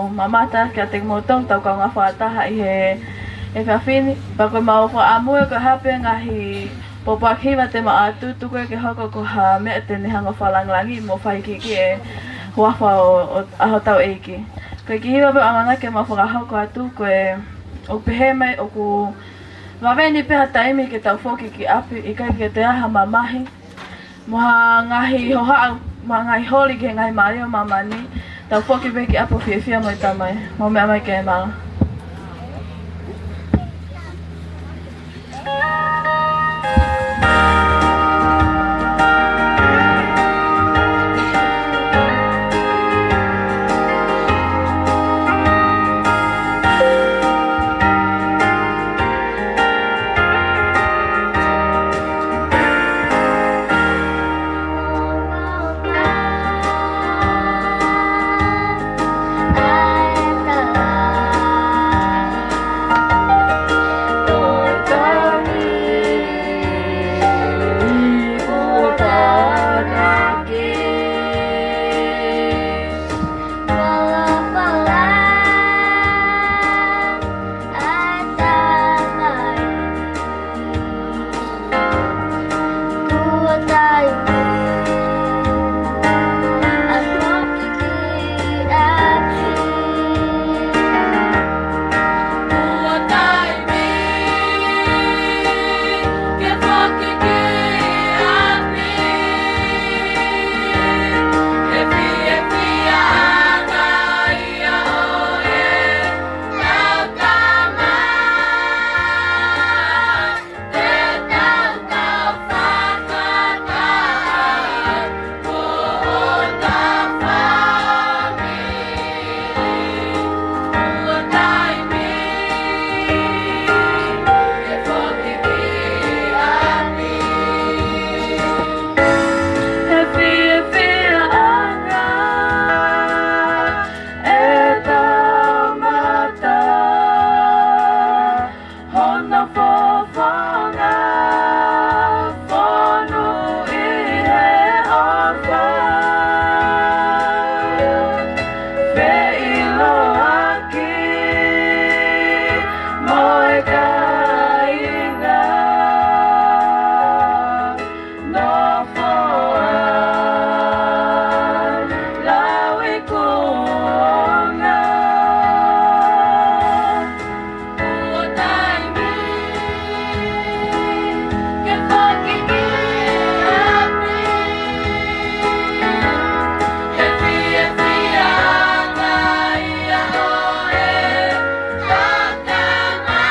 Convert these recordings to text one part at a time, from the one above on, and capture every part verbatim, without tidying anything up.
mamata kiate kimoutolu ʻoku tau kaungā fakataha ʻi he, he efiafi ni. Pea ko ʻemau fakaʻamu ē ko e hā pē ngaahi pōpoaki hiva te mau ʻatu, tuku ke hoko ko ha meʻa te ne hanga ʻo fakalāngilangiʻi mo fakaikiiki e huafa ʻo, ʻo, ʻa hotau ʻEiki. Ko e kiʻi hiva pē ʻoku ʻamanaki ke mau fakahoko atu ko e, ʻoku pehē mai ʻoku vave ni pē ha taimi ke tau foki ki ʻapi, ʻikai ke toe ʻi ai ha mamahi mo ha ngaahi hohaʻa, mo ha ngaahi holi ki he ngaahi mālie ʻo māmani, tau foki pē ki ʻapi ʻo fiefia mo e Tamai. Mou meʻa mai ke mala. Hono fofonga fonu ʻi he ʻofa, feʻiloaki mo e kāinga. Nofo ā, lau ikuʻanga. Ua taimi ke foki ki ʻapi. Ke fiefia mai ʻa e tama.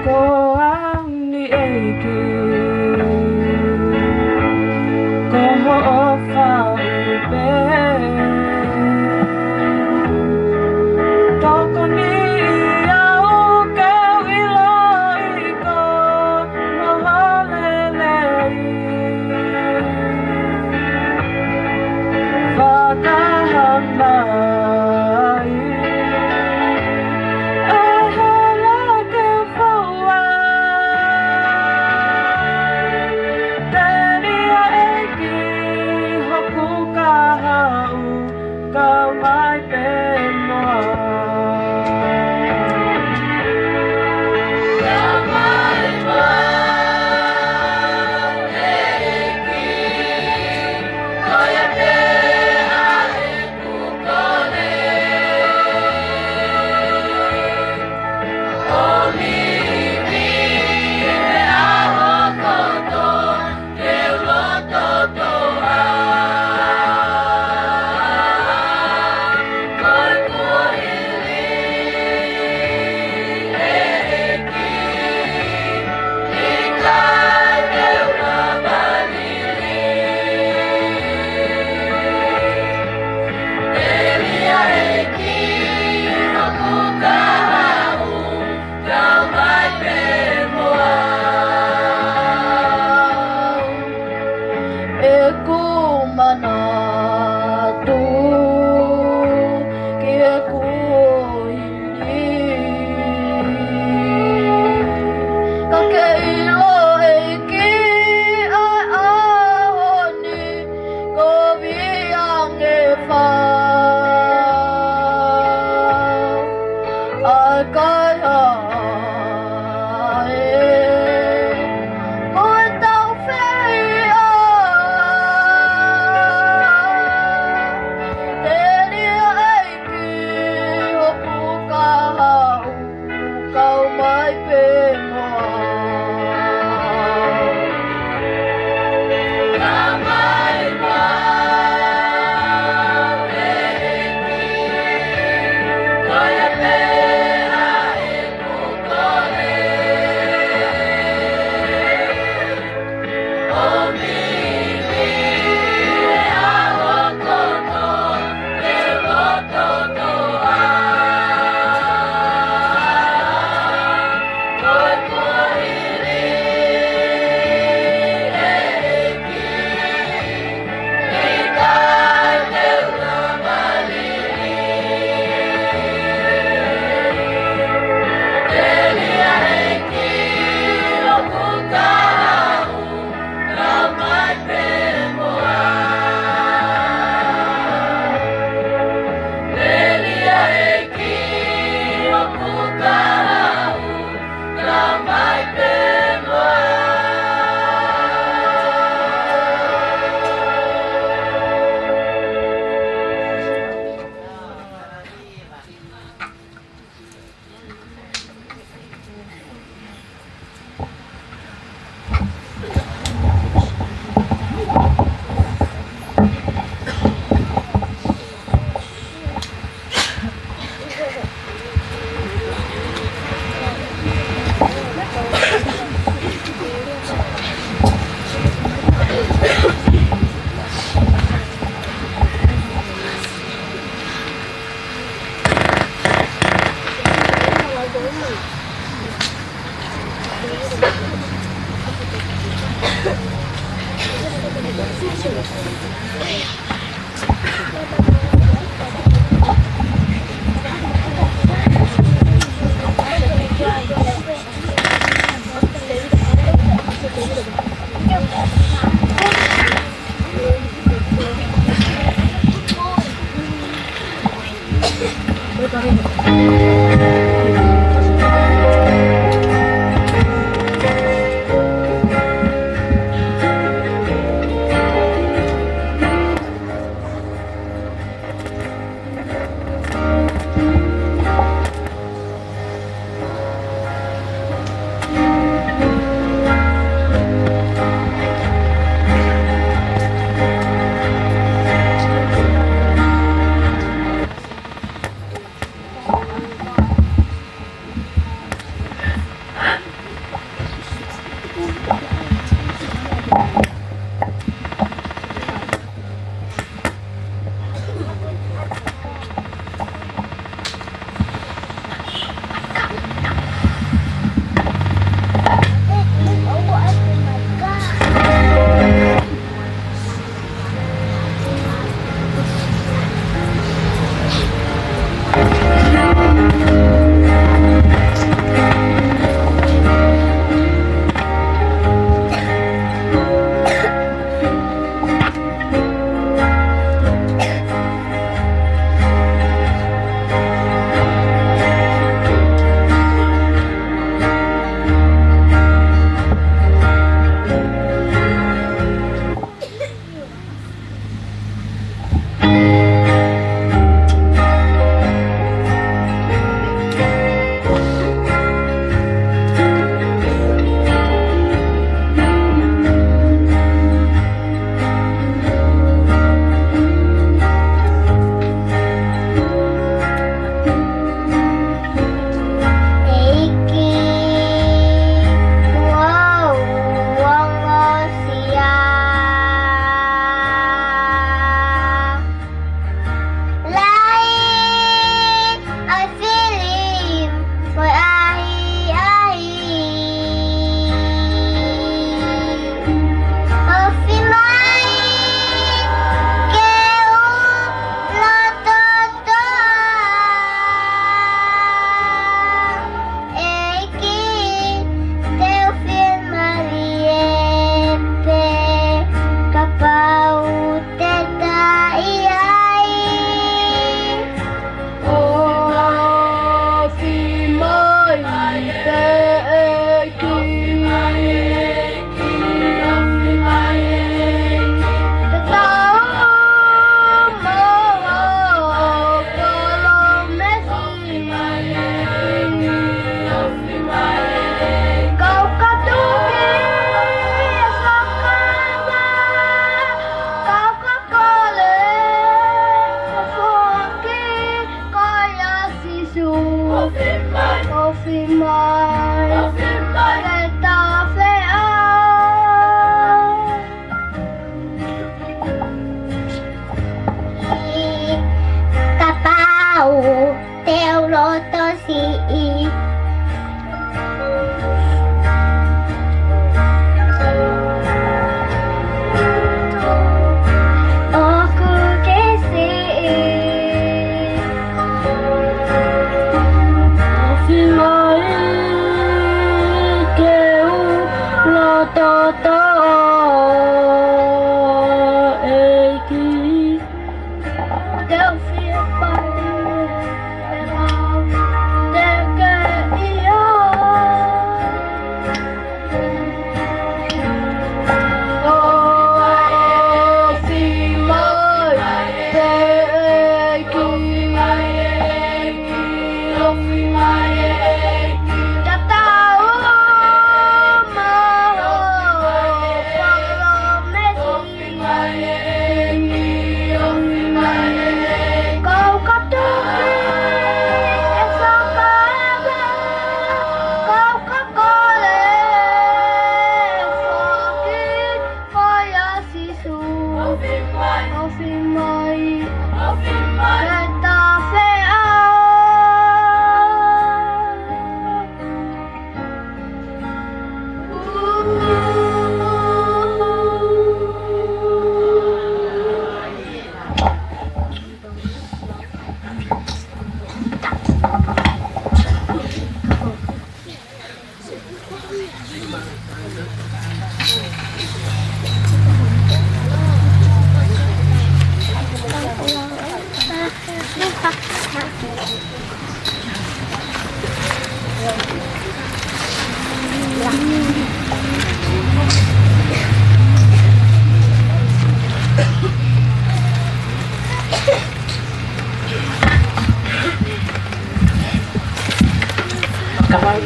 Ko au ni ʻEiki, ko hoʻo faʻu pē. Tokoni au ke u ʻiloʻi ko hoʻo lelei. Fakahā mai ʻa e hala ke fou ai. Telia ʻEiki hoku kahaʻu, kau mai pē mo au. Kau mai mo au, ʻEiki, ko ia pē ʻa ʻeku kole. ʻOmi mi he ʻaho kotoa, ke u loto toʻa. Ko e kuohili ʻEiki, ʻikai te u lava lili. Telia ʻEiki hoku kahaʻu, kau mai pē mo au. ʻEku manatu ki he kuohili, ka ke ʻilo ʻEiki ʻa e ʻaho ni, kovi ange fā. ʻAi kai haʻe, ko e tau fei ʻa. Telia ʻEiki hoku kahaʻu, kau mai pē mo au. Kau mai mo au, ʻEiki, ko ia pē ʻa ʻeku kole.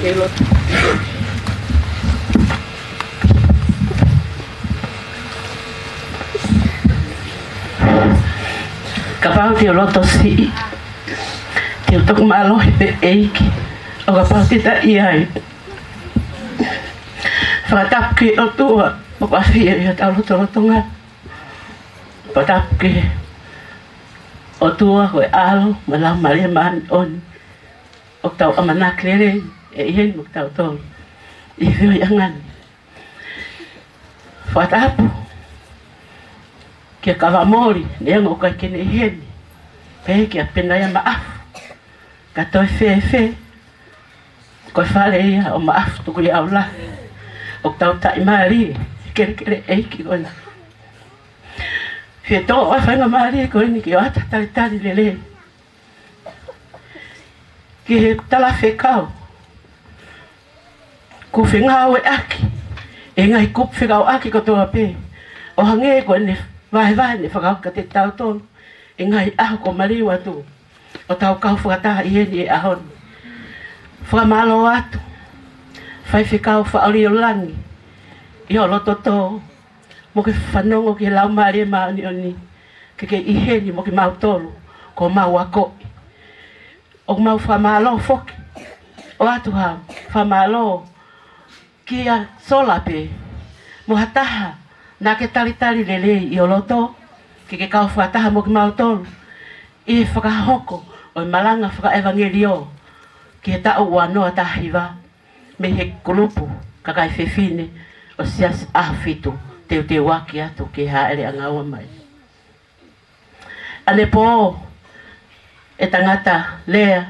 Ke lotu. Kapau te u loto siʻi, te u toki mālohi pē ʻEiki, ʻo kapau te ta ʻi ai. Fakatapu ki he ʻOtua, ʻoku ʻafio ʻi hotau lotolotonga. Fakatapu ki he ʻOtua ko e ʻAlo, mo e Laumālie Māʻoniʻoni. ʻOku tau ʻamanaki lelei ʻe ʻi heni mo kitautolu ʻi he feohiʻanga ni. Fakatapu kia Kavamoli, neongo ʻoku ʻikai ke ne ʻi heni. Pehē kia Penaia Maʻafu. Ka toe fēfē, ko e fale ia ʻo Maʻafu Tukuiaula. ʻOku tau taʻimālie, kelekele ʻEiki ko eni. Fie tō ʻa e faingamālie ko eni ke ʻoatu ha talitali lelei ki he talafekau kuo fengāueʻaki ʻe he ngaahi kupu fekauʻaki kotoa pē, ʻo hangē ko ʻene vahevahe ne fakahoko kiate kitautolu ʻi he ngaahi ʻaho kuo maliu atu, ʻo tau kau fakataha ʻi heni he ʻaho ni. Fakamālō atu, Faifekau Faʻaliulangi, ʻi ho loto tō, mo ke fanongo ki he Laumālie Māʻoniʻoni, ke ke ʻi heni mo kimautolu, kuo mau akoʻi. ʻOku mau fakamālō foki, ʻoatu ha fakamālō kia Sola pē, mo ha taha naʻa ke talitali lelei ʻi ho loto, ke ke kau fakataha mo kimautolu ʻi he fakahoko ʻo e malanga fakaʻevangeliō ki he taʻu ua noa taha hiva, mei he kulupu kakai fefine ʻo e Siasi ʻAhofitu Teuteuaki Atu ki he Hāʻele ʻAnga Ua Mai. ʻAnepō, ʻe tangata Lea,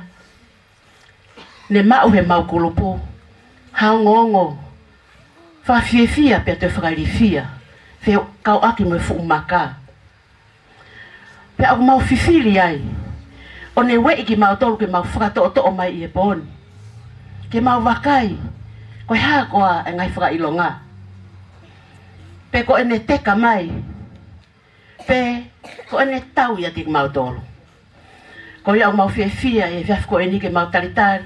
ne maʻu he mau kulupu ha ongoongo fakafiefia pea toe fakailifia, fekauʻaki mo e fuʻu maka. Pea ʻoku mau fifili ai ʻo ne ueʻi kimautolu ke mau fakatoʻotoʻo mai ʻi he pō ni, ke mau vakai ko e hā koā e ngaahi fakaʻilonga, pe ko ʻene teka mai, pe ko ʻene tau ʻiate kimautolu. Ko ia ʻoku mau fiefia he efiafi ko eni ke mau talitali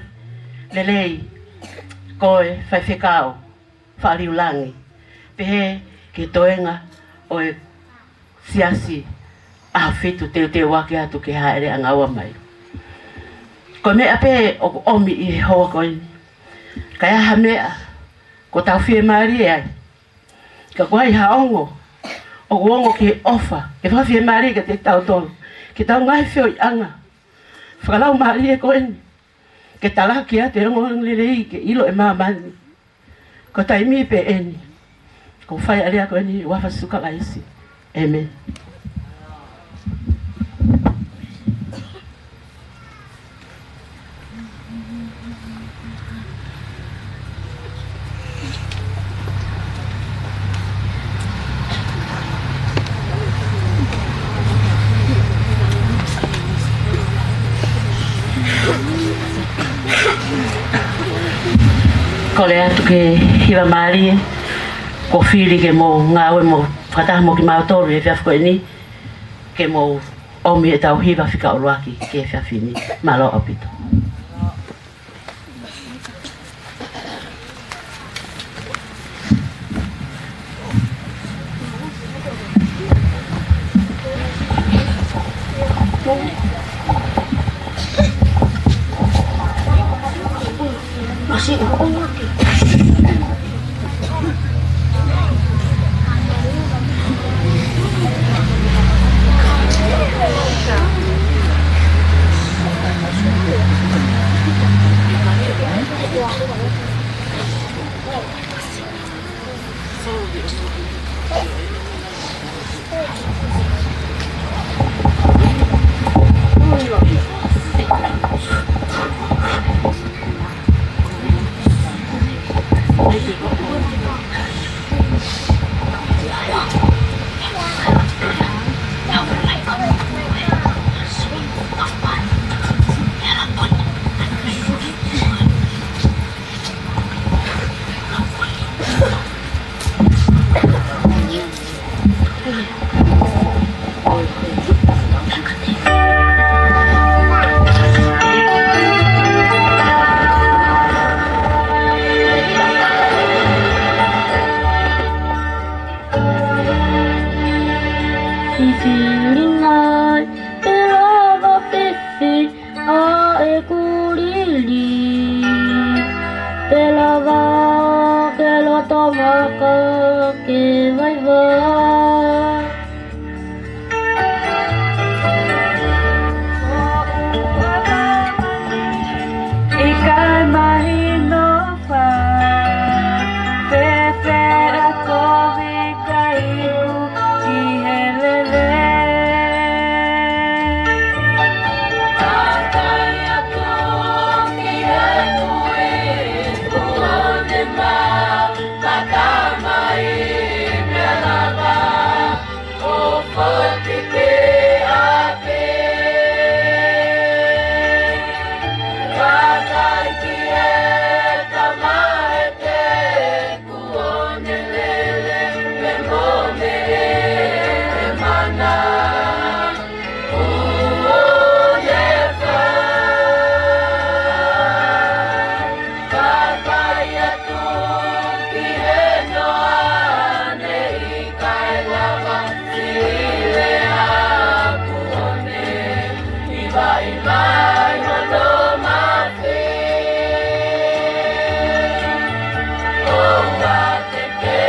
lelei koe Faifekau Faʻaliulangi, pehē ki he toenga ʻo e Siasi ʻAhofitu Teuteuaki Atu ki he Hāʻele ʻAnga Ua Mai. Ko e meʻa pē ʻoku ʻomi ʻi he houa ko eni, ka ʻi ai ha meʻa kuo tau fiemālie ai, ka ʻoku ʻi ai ha ongo ʻoku ongo ki he ʻofa, ke fakafiemālie kiate kitautolu, ki heʻetau ngaahi feohiʻanga fakalaumālie ko eni, ke talaki atu e ongoongolelei ke ʻilo ʻe māmani. Ko e taimi pē eni. ʻOku ou fai ʻa e lea ko eni ʻi he huafa ʻo Sīsū Kalaisi. ʻĒmeni. Kole atu ki he hiva mālie, ʻoku ou fili ke mou ngāue mo fakataha mo kimautolu he efiafi ko eni, ke mou ʻomi ʻetau hiva fika ʻuluaki ki he efiafi ni. Mālō ʻaupito. Fifili nai, pea lava fifi ʻa e kulili. Pea lava ke loto maka ke vaivai. ʻIkai mahino fēfē ʻa e kovi ka iku ki he lele. Kakai atu ki he kui kuo ne mau, ka tamai pea lava ʻo foki ki ʻapi. Kakai ki he tamaiki kuo ne lele, pea mo e mana kuo ne fai. Kakai atu ki he noa ne ʻikai lava, siʻi lea kuo ne ʻi vai mai hono mafi. ʻOua te ke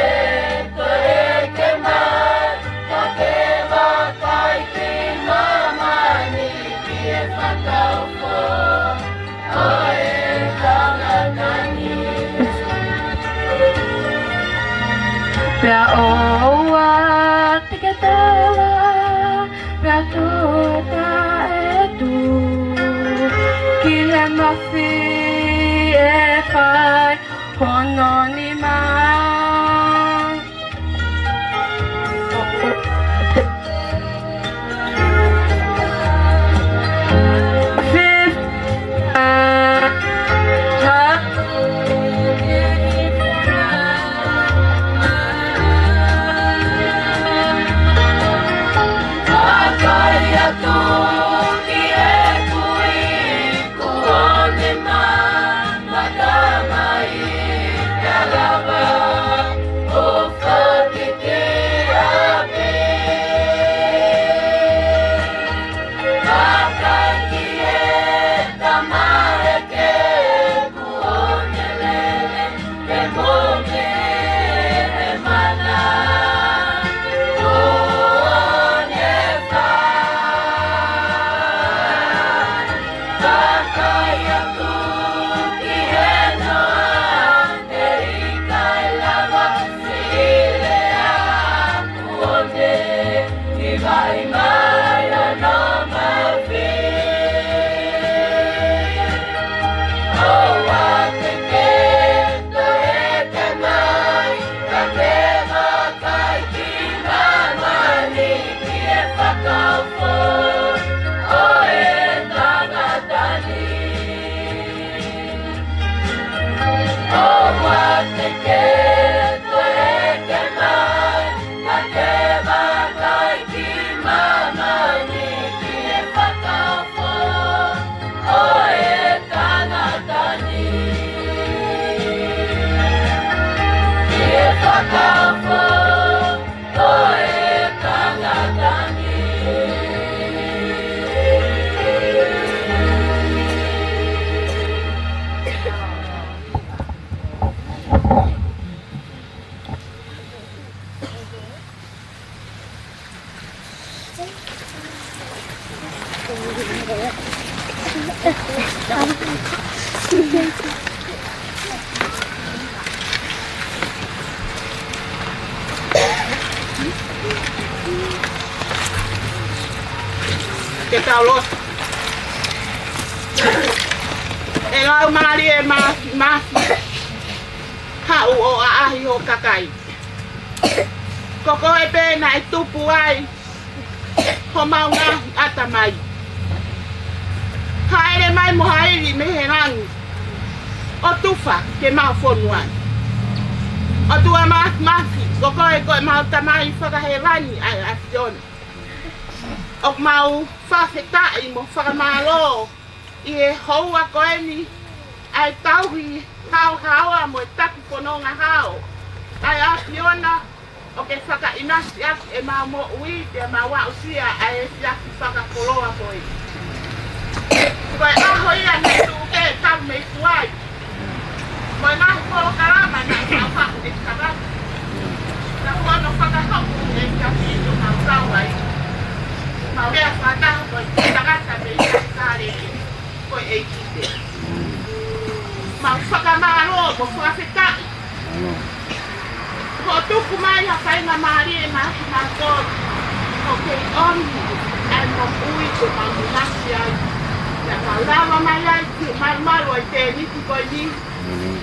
toe ʻeke mai, ka ke vakai ki māmani ki he fakaofo ʻo e tangata ni. Pea ʻoua te ke tala, pea toe taʻetu ki he mafi ʻe fai hono nima. Kuo ne mamata mai, ka lava ʻo foki ki ʻapi. Kakai ki he tamaiki kuo ne lele, pea mo e mana kuo ne fai. Kakai atu ki he noa ne ʻikai lava, siʻi lea kuo ne ʻi vai mai hono mafi. ʻOua te ke toe ʻeke mai, ka ke vakai ki māmani ki he fakaofo ʻo e tangata ni. ʻOua te ke toe ʻeke mai, ka ke vakai ki māmani ki he fakaofo ʻo e tangata ni. Ki he fakaofo ʻo e tangata ni. Ke tau lotu. ʻE Laumālie Māfimafi, haʻu ʻo ʻaʻahi ho kakai. Ko koe pē naʻe tupu ai homau ngaahi ʻatamai. Hāʻele mai mo haʻili mei he langi ʻo tufa ke mau fonu ai. ʻOtua Māfimafi, ko koe ko ʻemau Tamai fakahēvani ʻa e ʻAfiona. ʻOku mau fakafetaʻi mo fakamālō ʻi he houa ko eni ʻa e tauhi haohaoa mo e taki fononga hao ʻa e ʻAfiona, ʻo ke fakaʻinasi ʻaki ʻemau moʻui, pea mau aʻusia ʻa e efiafi fakakoloa ko eni. Ko e ʻaho ia naʻe tuʻu ke tau mei tuai. Mo e ngaahi polokalama naʻa mau haʻu ʻe tangata. Naʻa mau fakahoko e efiafi ʻo mau kau ai. Mau lea fakataha mo e tangata mei Australia. Ko e ʻEiki pē. Mau fakamālō mo fakafetaʻi. Hoʻo tuku mai ha faingamālie maʻa kimautolu. Ko e kei ʻomi ʻa e moʻui ke mau ʻinasi ai. Pea mau lava mai ai ki he malumalu ʻo e tēniti ko eni.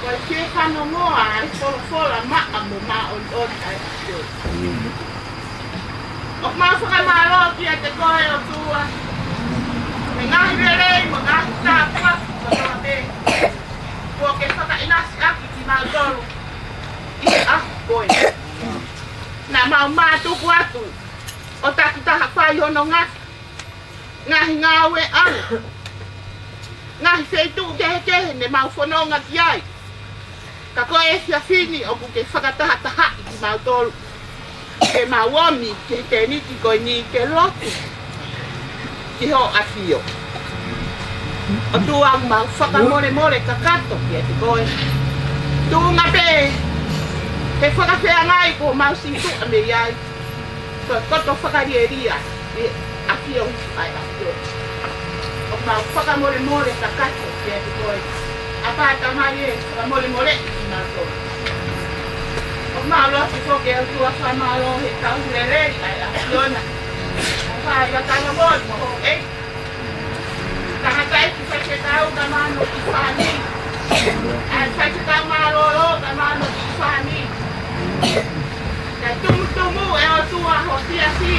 Ko e fie fanongoa ʻa e folofola maʻa mo māʻoniʻoni ʻa e ʻAfiona. ʻOku mau fakamālō kiate koe ʻOtua. Mo e ngaahi lelei, mo e ngaahi tāpuaki kotoa pē. Kuo ke fakaʻinasi ʻaki kimautolu ʻi he ʻaho ko eni. Naʻa mau mātuku atu ʻo takitaha fai hono ngaahi, ngaahi ngāue ʻalu. Ngaahi feituʻu kehekehe ne mau fononga ki ai. Ka ko e efiafi ni ʻoku ke fakatahatahaʻi kimautolu. Ke mau ō mai ki he tēniti ko eni ke lotu ki hoʻo ʻafio. ʻOtua, mau fakamolemole kakato kiate koe. Tuʻunga pē he fakafeangai kuo mau sītuʻa mei ai. Ko e koto fakalielia ʻi he ʻafio ʻa e ʻAfiona. ʻOku mau fakamolemole kakato kiate koe. ʻApā Tamai ē, fakamolemoleʻi kimautolu. ʻOku mau lotu foki ʻOtua fakamālō he tauhi lelei ʻa e ʻAfiona. ʻOku fai ʻa e tangata mo hoʻo ʻEiki. Tangataʻeiki Faifekau Kamano ʻi Fāni. ʻA e Faifekau Mālōlō Kamano ʻi Fāni. Kae tumutumu ʻe ʻOtua ho siasi.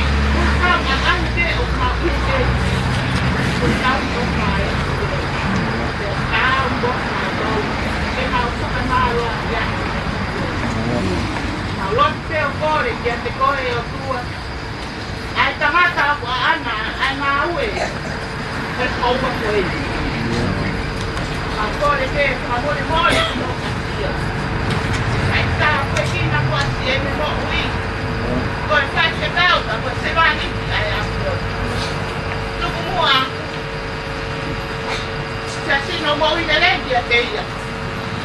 Kau ʻa ʻahi te ʻo kau ʻi te. Kau ʻo kai. Kau ʻo kai. Ke mau fakamālō ia. Mau lotu pē ʻo kole kiate koe ʻOtua. ʻA e tangata ʻoku ʻaʻana ʻa e ngāue ʻo e kau ʻa koe. Mau kole pē fakamolemole ki hoʻo ʻafio. Kae tāpuekina kuo ʻasi ʻene moʻui. Ko e faifekau ka ko e sevāniti ʻa e ʻAfiona. Tuku muʻa siasi hono moʻui lelei kiate ia.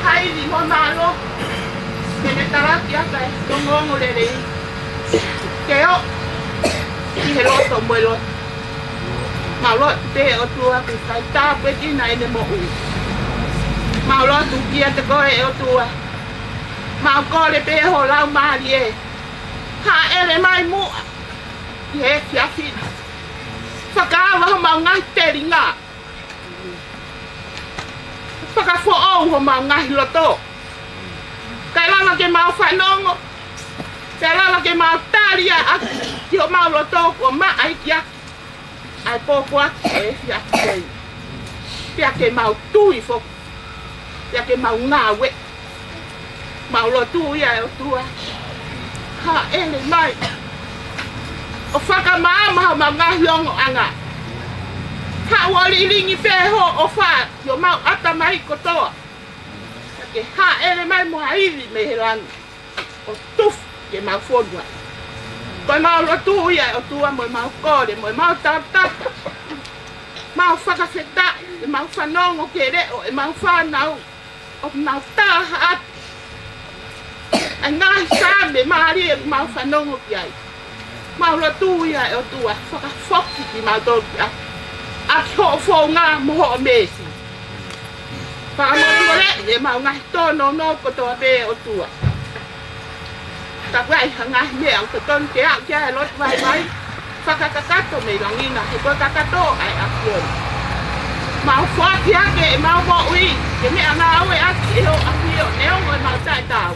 Haili mo mālō. Ke ne talaki ʻaki ʻa e ongoongolelei. Ke ō ki he loto mo e loto. Mau lotu pē ʻOtua ke fai tāpuekina ʻene moʻui. Mau lotu kiate koe ʻOtua. Mau kole pē ho Laumālie. Hāʻele mai muʻa ʻi he efiafi ni. Fakaava homau ngaahi telinga. Fakafoʻou homau ngaahi loto. Kae lava ke mau fanongo. Kae lava ke mau tali ʻaki ki homau loto kuo maʻa ikiaki ʻa e pōpoaki ʻo e efiafi ko eni. Pea ke mau tui foki. Pea ke mau ngāue. Mau lotu ia ʻe ʻOtua. Hāʻele mai ʻo fakamaama homau ngaahi ongoʻanga. Haʻu ʻo lilingi pē hoʻo ʻofa ʻi homau ʻatamai kotoa. Ke hāʻele mai mo ha ivi mei he langi ʻo tufu ke mau fonua. Ko e mau lotu ia ʻe ʻOtua mo e mau kole mo e mau tautapa. Mau fakafetaʻi ʻemau fanongo ki he leʻo ʻemau fānau. ʻOku mau taha atu ʻa e ngaahi Saame mālie ʻoku mau fanongo ki ai. Mau lotu ia ʻe ʻOtua, fakafoki kimautolu ki ai ʻaki hoʻo founga mo hoʻo meesi. Fakamolemoleʻi ʻemau ngaahi tōnounou kotoa pē ʻOtua. Ka ʻoku ʻi ai ha ngaahi meʻa ʻoku totonu ke aʻu ki ai e lotu vaivai, fakakakato mei langi na, he ko e kakato ʻa e ʻAfiona. Mau foaki hake ʻemau moʻui ke meʻangāueʻaki ʻe hoʻo ʻAfio, neongo ʻemau taʻetaau.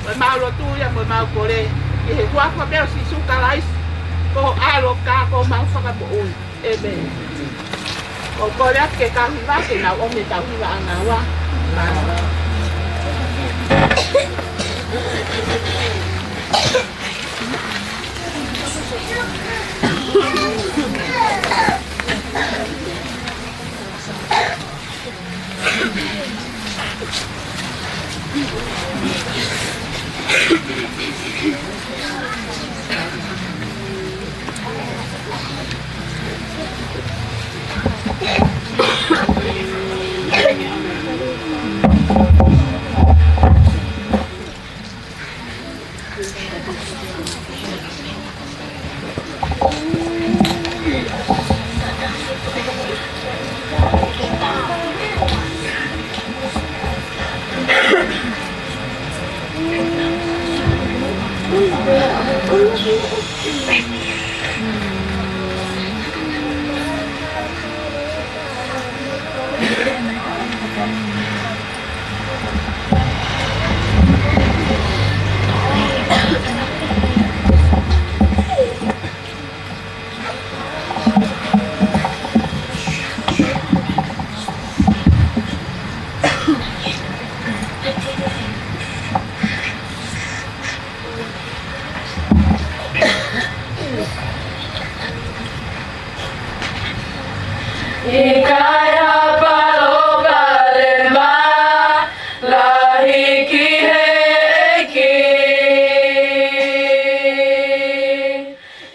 Ko ʻemau lotu ia mo ʻemau kole ʻi he huafa pē ʻo Sīsū Kalaisi, ko ho ʻAlo ka ko homau Fakamoʻui. ʻĒmeni. ʻOku ou kole atu ke kau hiva ke nau ʻomi e kau hiva ʻa naua. ʻIkai ha palopalema lahi ki he ʻEiki.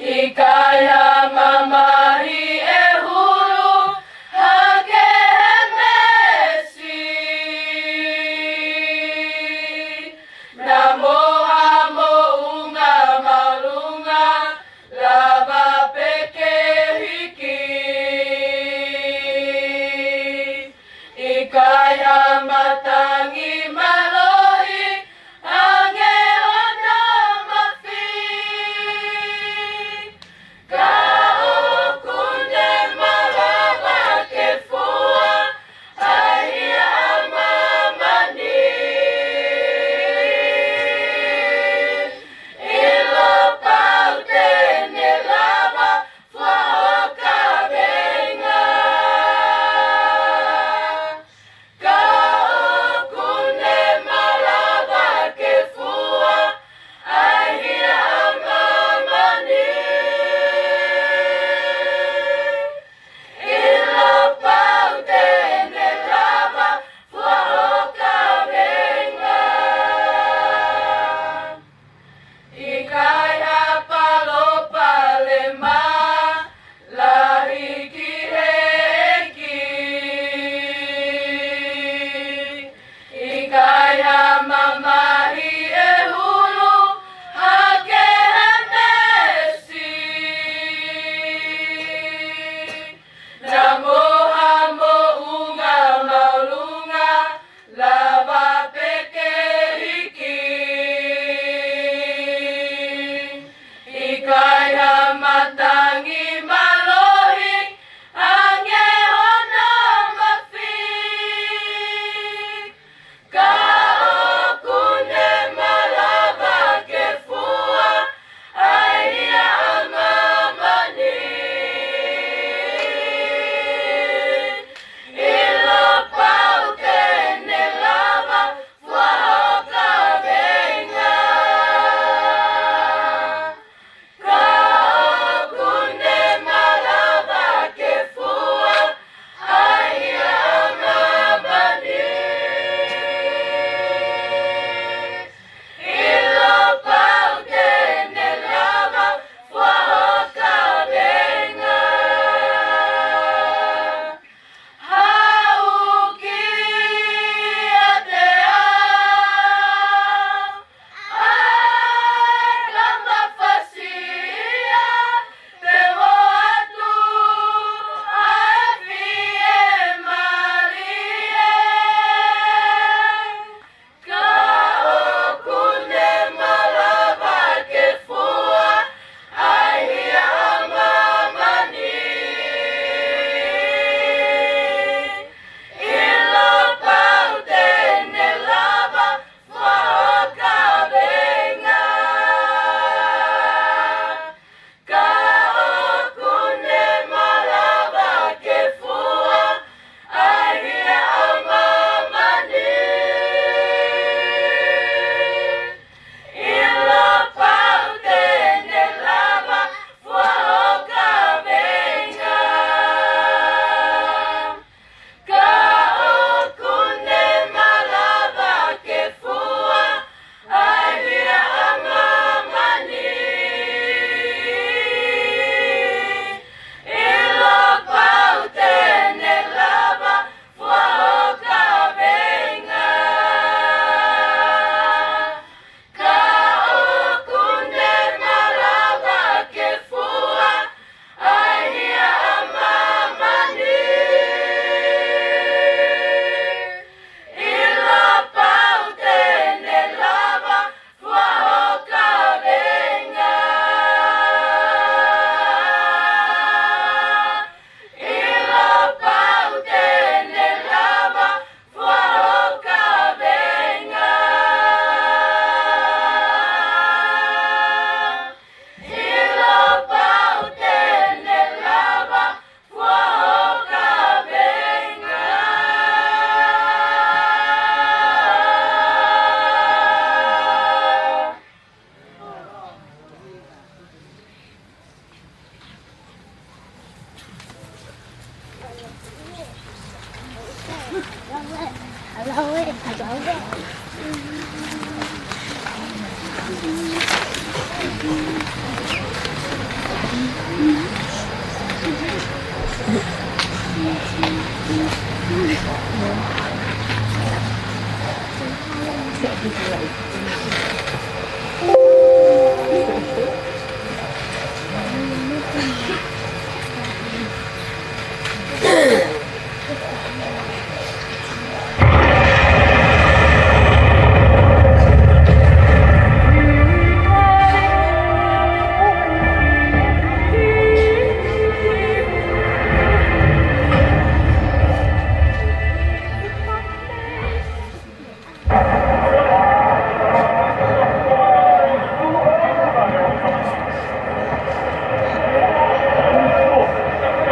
ʻIkai ha mamahi ʻe hulu hake he meesi. Naʻa mo ha moʻunga māʻolunga lava pē ke hiki.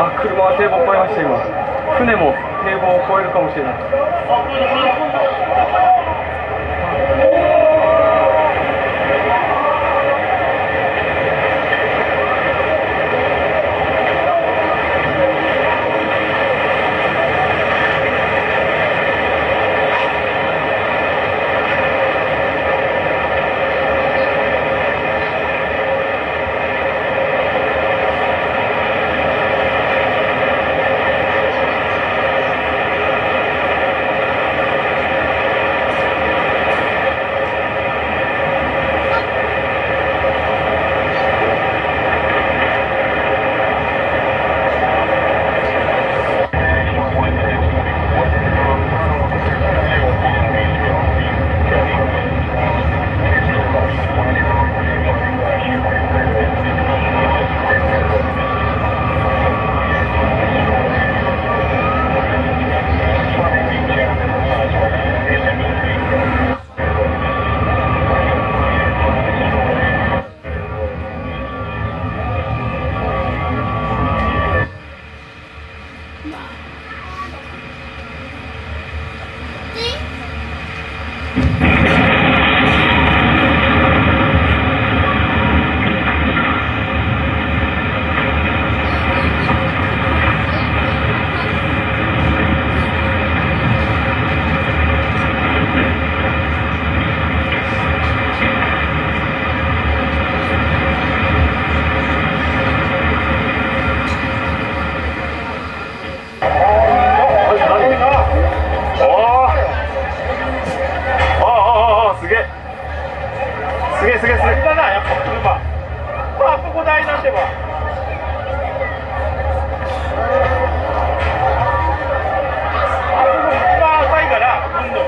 あ、車は堤防を越えました、今。船も堤防を越えるかもしれない。おー。ああ、ああ、ああ、すげえ。すげえ、すげえ、すげえ。あれだな、やっぱ車。まあ、あそこ台なんてば。あそこ一番浅いから、今度。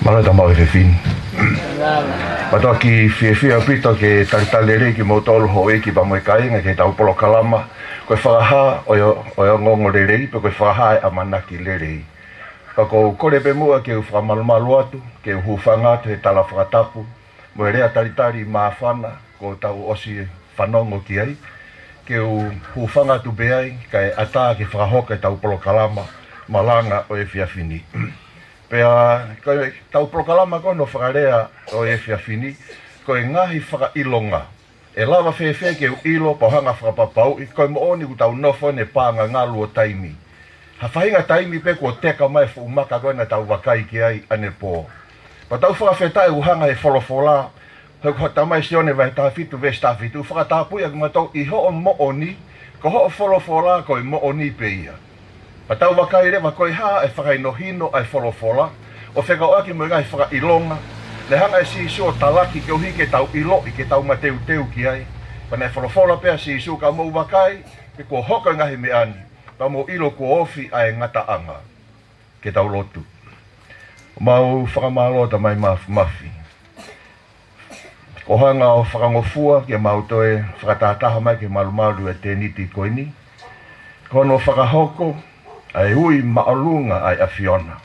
Mālō e tama ʻo e efiafi ni. Mālō. Mālō, ʻoku ou fiefia ʻaupito ke talitali lelei kimoutolu houʻeiki pea mo e kāinga ki heʻetau polokalama. Ko e fakahā ʻo e, ʻo e ongoongolelei, pe ko e fakahā e ʻamanaki lelei. Pea ʻoku ou kole pē muʻa ke u fakamalumalu atu, ke u hūfanga atu he tala fakatapu mo e lea talitali māfana kuo tau ʻosi fanongo ki ai, ke u hūfanga atu pē ai, kae ʻatā ke fakahoko ʻetau polokalama malanga ʻo e efiafi ni. Pea, ko ʻetau polokalama ko hono fakalea ʻo e efiafi ni, ko e ngaahi fakaʻilonga. ʻE lava fēfē ke u ʻilo, pea u hanga ʻo fakapapauʻi ko e moʻoni ʻoku tau nofo ʻi he paʻanga ngalu ʻo taimi. Ha faʻahinga taimi pē kuo teka mai e fuʻu maka ko ē naʻa tau vakai ki ai ʻanepō. Pea tau fakafetaʻi ʻoku hanga ʻe he folofola, he ko e Tamai Sione vahe taha fitu veesi taha fitu, ʻo fakatapui ʻa kimoutolu ʻi hoʻo moʻoni, ko hoʻo folofola ko e moʻoni pē ia. Pea tau vakai leva ko e hā e fakahinohino ʻa e folofola, ʻo fekauʻaki mo e ngaahi fakaʻilonga naʻe hanga ʻe Sīsū ʻo talaki koeʻuhi ke tau ʻiloʻi, ke tau mateuteu ki ai. Pea naʻe folofola pē ʻa Sīsū, ka mou vakai, he kuo hoko e ngaahi meʻa ni, pea mou ʻilo kuo ofi ʻa e ngataʻanga. Ke tau lotu. Mau fakamālō Tamai Māfimafi. Ko hoʻo hanga ʻo fakangofua ke mau toe fakatahataha mai ke malumalu e tēniti ko eni. Ko hono fakahoko ʻa e ui māʻolunga ʻa e ʻAfiona.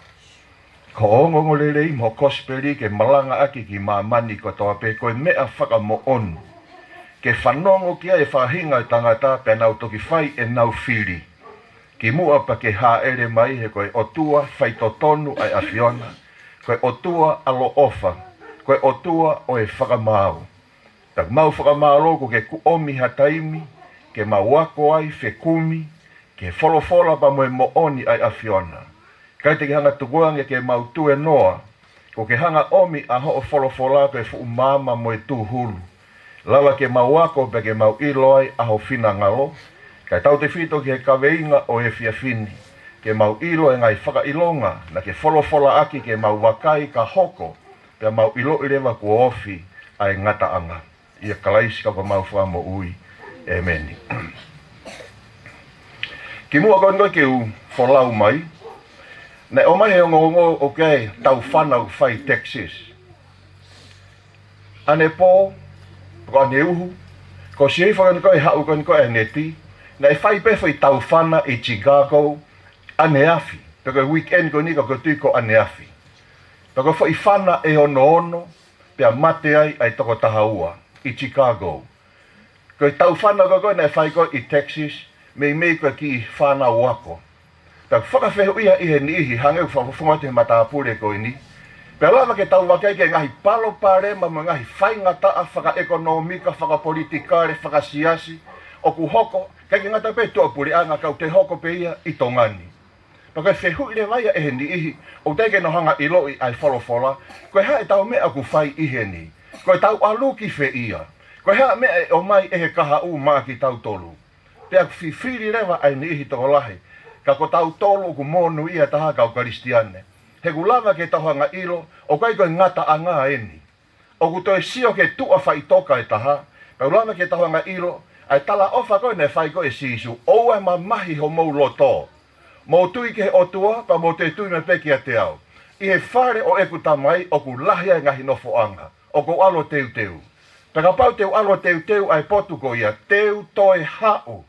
Ko hoʻo ongoongolelei mo e kosipeli ke malangaʻaki ki māmani kotoa pē ko e meʻa fakamoʻoni. Ke fanongo ki ai e faʻahinga ʻo e tangata pea nau toki fai ʻenau fili. Kimuʻa pea ke hāʻele mai he ko e ʻOtua faitotonu ʻa e ʻAfiona, ko e ʻOtua ʻaloʻofa, ko e ʻOtua ʻo e fakamaau. Pea ʻoku mau fakamālō kuo ke kuʻomi ha taimi, ke mau ako ai fekumi, ki he folofola pea mo e moʻoni ʻa e ʻAfiona. ʻIkai te ke hanga tukuange ke mau tuēnoa, kuo ke hanga ʻomi ʻa hoʻo folofola ko e fuʻu maama mo e tūhulu. Lava ke mau ako pea ke mau ʻilo ai ʻa ho finangalo. Kae tautefito ki he kaveinga ʻo e efiafi ni. Ke mau ʻilo e ngaahi fakaʻilonga naʻa ke folofolaʻaki ke mau vakai ka hoko. Pea mau ʻiloʻi leva kuo ofi ʻa e ngataʻanga. ʻIa Kalaisi ko homau Fakamoʻui. ʻĒmeni. Kimuʻa ko eni ke u folau mai, naʻe ʻomai he ongoongo ʻoku ʻi ai e tau fānau fai Texas. ʻAnepō, ko ʻaneuhu, ko e hifo ko eni ko ē haʻu ko eni ko ē ʻa e neti, naʻe fai pē foʻi taufana ʻi Chicago, ʻaneafi, pe ko e weekend ko eni ka ʻoku ou tui ko ʻaneafi. Pea ko e foʻi fana ʻe onoono, pea mate ai ʻa e toko taha ua, ʻi Chicago. Ko e taufana ko ē ko ē naʻe fai ko ē ʻi Texas, meimei ko e kiʻi fānau ako. Pea fakafehuʻia ʻi he niʻihi, hangē ʻoku fakafofonga atu he matāpule ko eni. Pea lava ke tau vakai ki he ngaahi palopalema mo e ngaahi faingataʻa fakaʻekonōmika, fakapolitikale, fakasiasi, ʻoku hoko, ʻikai ke ngata pē tuʻapuleʻanga ka ʻoku toe hoko pē ia ʻi Tonga ni. Pea ko e fehuʻi leva ia ʻe he niʻihi, ʻoku teʻeki ke nau hanga ʻiloʻi ʻa e folofola, ko e hā ʻetau meʻa ʻoku fai ʻi heni, ko ʻetau ʻalu ki fē ia, ko e hā meʻa ʻe ʻomai ʻe he kahaʻu maʻa kitautolu. Pea ʻoku fifili leva ʻa e niʻihi tokolahi, ka ko tautolu ʻoku monūʻia taha kau Kalisitiane. He ʻoku lava ke tau hanga ʻilo, ʻoku ʻikai ko e ngataʻanga eni. ʻOku toe sio ki he tuʻa faʻitoka ʻe taha, pea ʻoku lava ke tau hanga ʻilo, ʻa e talaʻofa ko ē naʻe fai ko ē ʻe Sīsū, ʻoua ʻe mamahi homou loto. Mou tui ki he ʻOtua, pea mou toe tui mai pē kiate au. ʻI he fale ʻo ʻeku Tamai, ʻoku lahi ʻa e ngaahi nofoʻanga, ʻoku ou ʻalu ʻo teuteu. Pea kapau te u ʻalu ʻo teuteu ʻa e potu ko ia, te u toe haʻu.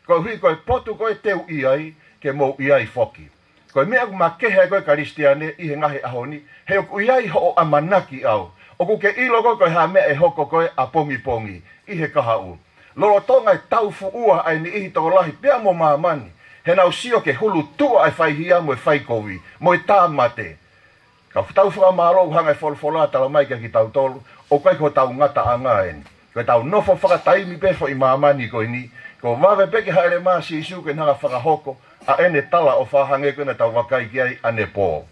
Koeʻuhi ko e potu ko ē te u ʻi ai, ke mou ʻi ai foki. Ko e meʻa ʻoku makehe ai ko ē Kalisitiane ʻi he ngaahi ʻaho ni, he ʻoku ʻi ai hoʻo ʻamanaki ʻau. ʻOku ke ʻilo ko ē ko e hā meʻa ʻe hoko ko ē ʻapongipongi, ʻi he kahaʻu. Lolotonga e taufuʻua ʻa e niʻihi tokolahi pea mo māmani, he nau sio ki he hulu tuʻa ʻa e faihia mo e faikovi, mo e tāmate. Ka ʻoku tau fakamālō ʻoku hanga ʻe he folofola ʻo tala mai kia kitautolu, ʻoku ʻikai ko hotau ngataʻanga eni. Ko ʻetau nofo fakataimi pē foʻi māmani ko eni, ko e vave pē ke hāʻele mai ʻa Sīsū ke ne hanga ʻo fakahoko ʻa ʻene talaʻofa hangē ko ē naʻa tau vakai ki ai ʻanepō.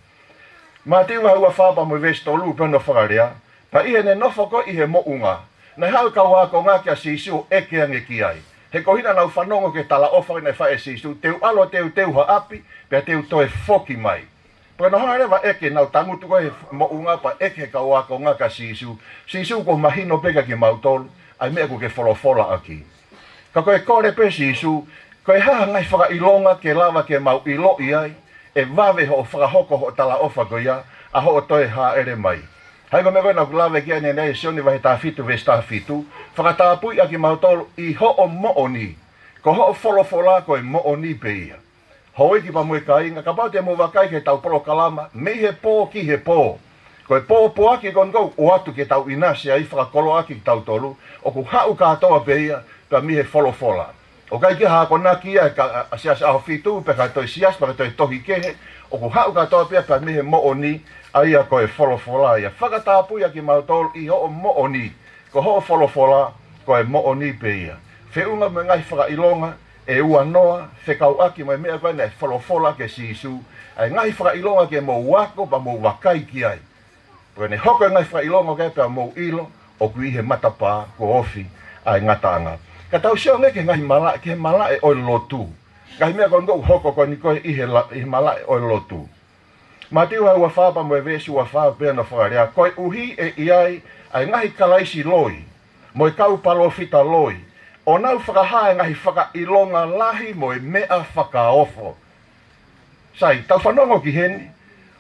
Mātiu vahe ua fā pea mo e veesi tolu pea hono fakalea, pea ʻi heʻene nofo ko ē ʻi he moʻunga, naʻe haʻu e kau ākonga kia Sīsū ʻo ʻeke ange ki ai. He ko e hā naʻa nau fanongo ki he talaʻofa naʻe fai ʻe Sīsū, te u ʻalu ʻo teuteu ha ʻapi, pea te u toe foki mai. Pea nau hanga leva ʻo ʻeke, nau tangutu ko ē he moʻunga pea ʻeke ʻe he kau ākonga kia Sīsū, Sīsū, kuo mahino pē kia kimautolu ʻa e meʻa ʻoku ke folofola ʻaki. Ka ko e kole pē ʻa Sīsū, ko e hā ha ngaahi fakaʻilonga ke lava ke mau ʻiloʻi ai, ʻe vave hoʻo fakahoko hoʻo talaʻofa ko ia, ʻa hoʻo toe hāʻele mai. Hangē ko e meʻa ko ē naʻa ku lave ki ai ʻanenai ʻi Sione vahe taha fitu, veesi taha fitu, fakatapui ʻa kimautolu ʻi hoʻo moʻoni, ko hoʻo folofola ko e moʻoni pē ia. Houʻeiki pea mo e kāinga, kapau te mou vakai ki heʻetau polokalama, mei he pō ki he pō. Ko e pōpoaki ko eni ʻoku ʻoatu ke tau ʻinasi ai, fakakoloa ʻaki kitautolu, ʻoku haʻu kātoa pē ia, pea mei he folofola. ʻOku ʻikai ke hā ko e akonaki ia ʻa e ka-, ʻa e siasi ʻAhofitu, pe ko e toe siasi, pe ko e toe tohi kehe, ʻoku haʻu kātoa pē ia pea mei he moʻoni, ʻa ia ko e folofola ia. Fakatapui ʻa kimautolu ʻi hoʻo moʻoni, ko hoʻo folofola, ko e moʻoni pē ia. Feʻunga mo e ngaahi fakaʻilonga ʻe ua noa, fekauʻaki mo e meʻa ko ē naʻe folofola ʻaki ʻe Sīsū, ʻa e ngaahi fakaʻilonga ke mou ako pea mou vakai ki ai. Pea ʻi heʻene hoko e ngaahi fakaʻilonga ko ē pea mou ʻilo, ʻoku ʻi he matapā kuo ofi ʻa e ngataʻanga. Ka tau sio ange ki he ngaahi malaʻe, ki he malaʻe ʻo e lotu. Ngaahi meʻa ko eni ʻoku hoko ko eni ko ē ʻi he la-, ʻi he malaʻe ʻo e lotu. Mātiu vahe ua fā pea mo e veesi ua fā pea hono fakalea, koeʻuhi ʻe ʻi ai ʻa e ngaahi kalaisi loi, mo e kau palōfita loi, ʻo nau fakahā e ngaahi fakaʻilonga lahi mo e meʻa fakaofo. Sai, tau fanongo ki heni,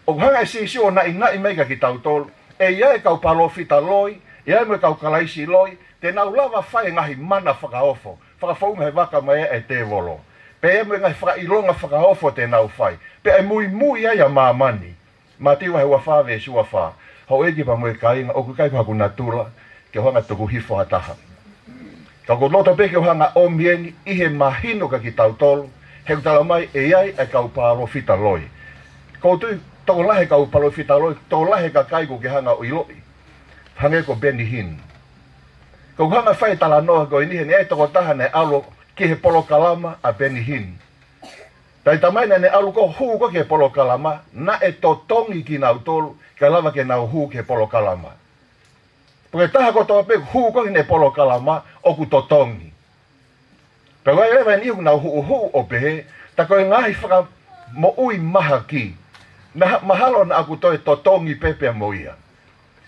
ʻoku hanga ʻe Sīsū ʻo naʻinaʻi mai kia kitautolu, ʻe ʻi ai e kau palōfita loi, ʻe ʻi ai mo e kau kalaisi loi, te nau lava fai e ngaahi mana fakaofo, fakafounga he vaka mai ʻa e tēvolo. Pea ʻi ai mo e ngaahi fakaʻilonga fakaofo te nau fai. Pea ʻe muimui ai ʻa māmani. Mātiu vahe ua fā veesi ua fā. Houʻeiki pea mo e kāinga, ʻoku ʻikai ko haku natula ke u hanga ʻo tuku hifo ha taha. Ka ʻoku ou loto pē ke u hanga ʻo ʻomi eni ʻi he mahino kia kitautolu, he ʻoku tala mai ʻe ʻi ai e kau palōfita loi. ʻOku ou tui, tokolahi e kau palōfita loi, tokolahi e kakai ʻoku ke hanga ʻo ʻiloʻi. Hangē ko Benny Hinn. ʻOku ou hanga ʻo fai e talanoa ko eni he naʻe ʻi ai e tokotaha naʻe ʻalu ki he polokalama ʻa Benny Hinn. Taimi naʻa ne ʻalu ko ē ʻo hū ko ē ki he polokalama, naʻe totongi kinautolu, kae lava ke nau hū ki he polokalama. Pea ko e taha kotoa pē ʻoku hū ko ē ki heʻene polokalama, ʻoku totongi. Pea ʻoku ʻi ai leva e niʻihi ʻoku nau huʻuhuʻu ʻo pehē, tā ko e ngaahi fakamoʻui mahaki. Naʻa, mahalo naʻa ku toe totongi pē pea mo ia.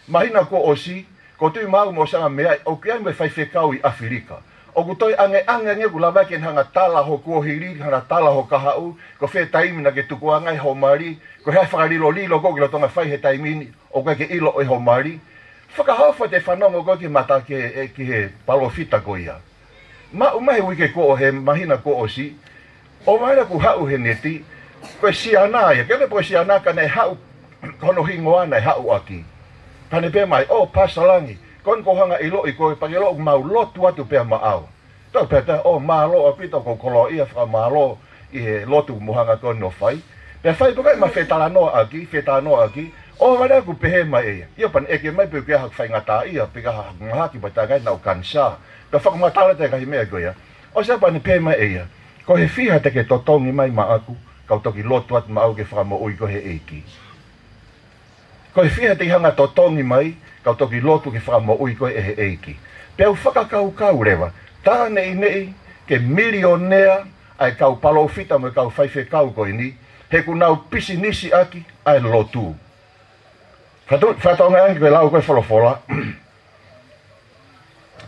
Māhina kuo ʻosi, ʻoku ou tui maʻu mo e sanga meʻa, ʻoku ʻi ai mo e faifekau ʻi ʻAfilika. ʻOku toe ʻangeʻange ange ʻoku lava ke ne hanga ʻo tala ho kuohili, hanga ʻo tala ho kahaʻu, ko fē taimi naʻa ke tukuange ai ho mali, ko e hā e fakalilolilo ʻoku ke lolotonga fai he taimi ni, ʻoku ʻikai ke ʻilo ʻe ho mali. Fakaofo te fanongo koe ki he mata ki he, ki he palōfita ko ia. Maʻu mai he uike kuo ʻo he māhina kuo ʻosi, ʻohovale ʻeku haʻu he neti, ko e siana ia, ke le po e siana ka ne haʻu, ko hono hingoa naʻe haʻu ʻaki. Ka ne pehē mai, ʻo Pasa Langi, ko eni ʻoku ou hanga ʻiloʻi koe, pea ke ʻilo ʻoku mau lotu atu pea maʻau. Tau pehē pē, ʻo mālō ʻaupito, ʻoku ou koloaʻia fakamālō ʻi he lotu mo hanga ko eni ʻo fai. Pea fai pē kae ma fetalanoaʻaki, fetalanoaʻaki, ʻohovale ʻeku pehē mai ʻe ia. ʻIo pea ne ʻeke mai pe ʻoku ʻi ai haku faingataʻaʻia, pe ko ha mahaki pea tangai naʻu kanisā. Pea fakamatala atu e ngaahi meʻa ko ia. ʻOsi ia pea ne pehē mai ʻe ia. Ko e fiha te ke totongi mai maʻaku, kau toki lotu atu maʻau ke fakamoʻui koe he ʻEiki. Ko e fiha te ke hanga totongi mai, kau toki lotu ke fakamoʻui koe ʻe he ʻEiki. Pea u fakakaukau leva, tā neʻineʻi ke milionea ʻa e kau palōfita mo e kau faifekau ko eni, he ʻoku nau pisinisi ʻaki ʻa e lotu. Fatu-, fatongia ange ko e lau ko e folofola.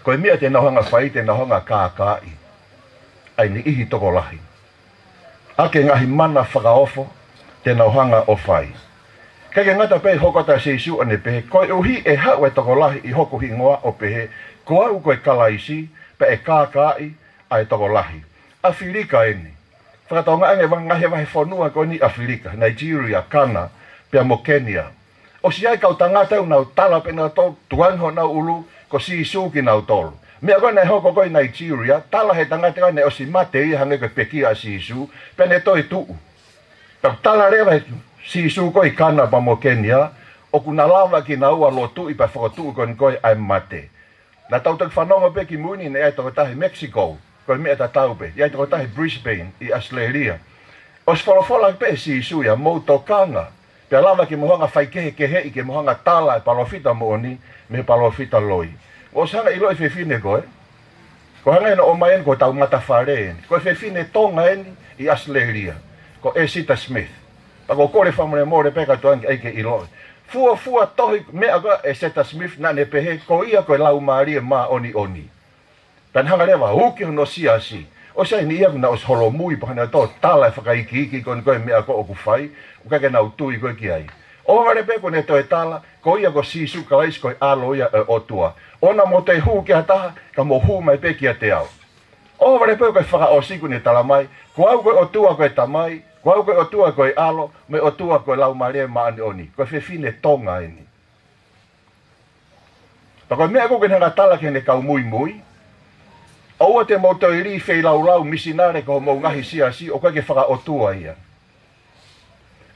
Ko e meʻa te nau hanga fai, te nau hanga kākaaʻi ʻa e niʻihi tokolahi. ʻA e ngaahi mana fakaofo te nau hanga ʻo fai. Kae ke ngata pē hoko atu ʻa Sīsū ʻo ne pehē, koeʻuhi ʻe haʻu e tokolahi ʻi hoku hingoa ʻo pehē, ko au ko e Kalaisi, pea ʻe kākaaʻi ʻa e tokolahi. ʻAfilika eni. Fakatonga ange vahe, ngaahi vahefonua ko eni ʻAfilika, Nigeria, Ghana, pea mo Kenya. ʻOsi ʻi ai e kau tangata ʻoku nau tala pē nautolu, tukuange honau ʻulu, ko Sīsū kinautolu. Meʻa ko ē naʻe hoko ko ē ʻi Nigeria, tala he tangata ko ē naʻe ʻosi mate ia hangē ko e pekia ʻa Sīsū, pea ne toe tuʻu. Tau tala leva ʻe Sīsū ko ē ʻi Ghana pea mo Kenya, ʻoku na lava kinaua ʻo lotuʻi pea fokotuʻu ko eni ko ē ʻa e mate. Naʻa tau toki fanongo pē ki mui ni naʻe ʻi ai e tokotaha ʻi Mexico, ko e meʻa tatau pē, ʻi ai e tokotaha ʻi Brisbane, ʻi ʻAositelēlia. ʻOsi folofola pē ʻe Sīsū ia, mou tokanga, pea lava ke mou hanga faikehekeheʻi, ke mou hanga tala e palōfita moʻoni, mei he palōfita loi. ʻOsi hanga ʻiloʻi e fefine ko ē, ko e hanga ʻe ia ʻo ʻomai eni ko e tau matafale eni, ko e fefine Tonga eni ʻi ʻAositelēlia, ko ʻEsita Smith. Pea ʻoku ou kole fakamolemole pē ka tukuange ai ke ʻiloʻi. Fuofua tohi meʻa ko ē ʻa ʻEsita Smith naʻa ne pehē, ko ia ko e Laumālie Māʻoniʻoni. Pea ne hanga leva ʻo uki hono siasi. ʻOsi ʻi ai e niʻihi ia kuo nau ʻosi holomui pea nau toe tala e fakaikiiki ko eni ko e meʻa ko ē ʻoku fai, ʻoku ʻikai ke nau tui ko ē ki ai. ʻOhovale pē kuo ne toe tala, ko ia ko Sīsū Kalaisi ko e ʻAlo ia ʻo e ʻOtua. ʻOua naʻa mou toe hū ki ha taha, ka mou hū mai pē kiate au. ʻOhovale pē ko e fakaʻosi kuo ne tala mai, ko au ko e ʻOtua ko e Tamai, ko au ko e ʻOtua ko e ʻAlo, mo e ʻOtua ko e Laumālie Māʻoniʻoni. Ko e fefine Tonga eni. Pea ko e meʻa ko ē ʻoku ne hanga tala ki heʻene kau muimui, ʻoua te mou toe lī feilaulau misinale ki homou ngaahi siasi, ʻoku ʻikai ke fakaʻotua ia.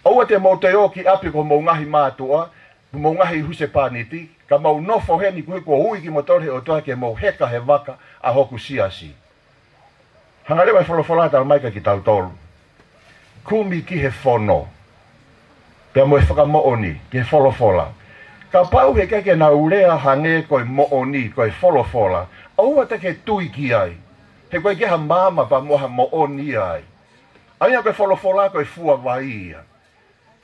ʻOua te mou toe ō ki ʻapi ki homou ngaahi mātuʻa, homou ngaahi husepāniti, ka mou nofo heni koeʻuhi kuo ui kimoutolu ʻe he ʻOtua ke mou heka he vaka ʻa hoku siasi. Hanga leva e folofola tala mai kia kitautolu. Kumi ki he fono. Pea mo e fakamoʻoni, ki he folofola. Kapau he ʻikai ke nau lea hangē ko e moʻoni, ko e folofola, ʻoua te ke tui ki ai. He ʻoku ʻikai ke ʻi ai ha maama pea mo ha moʻoni ai. ʻA ia ko e folofola ko e fua vai ia.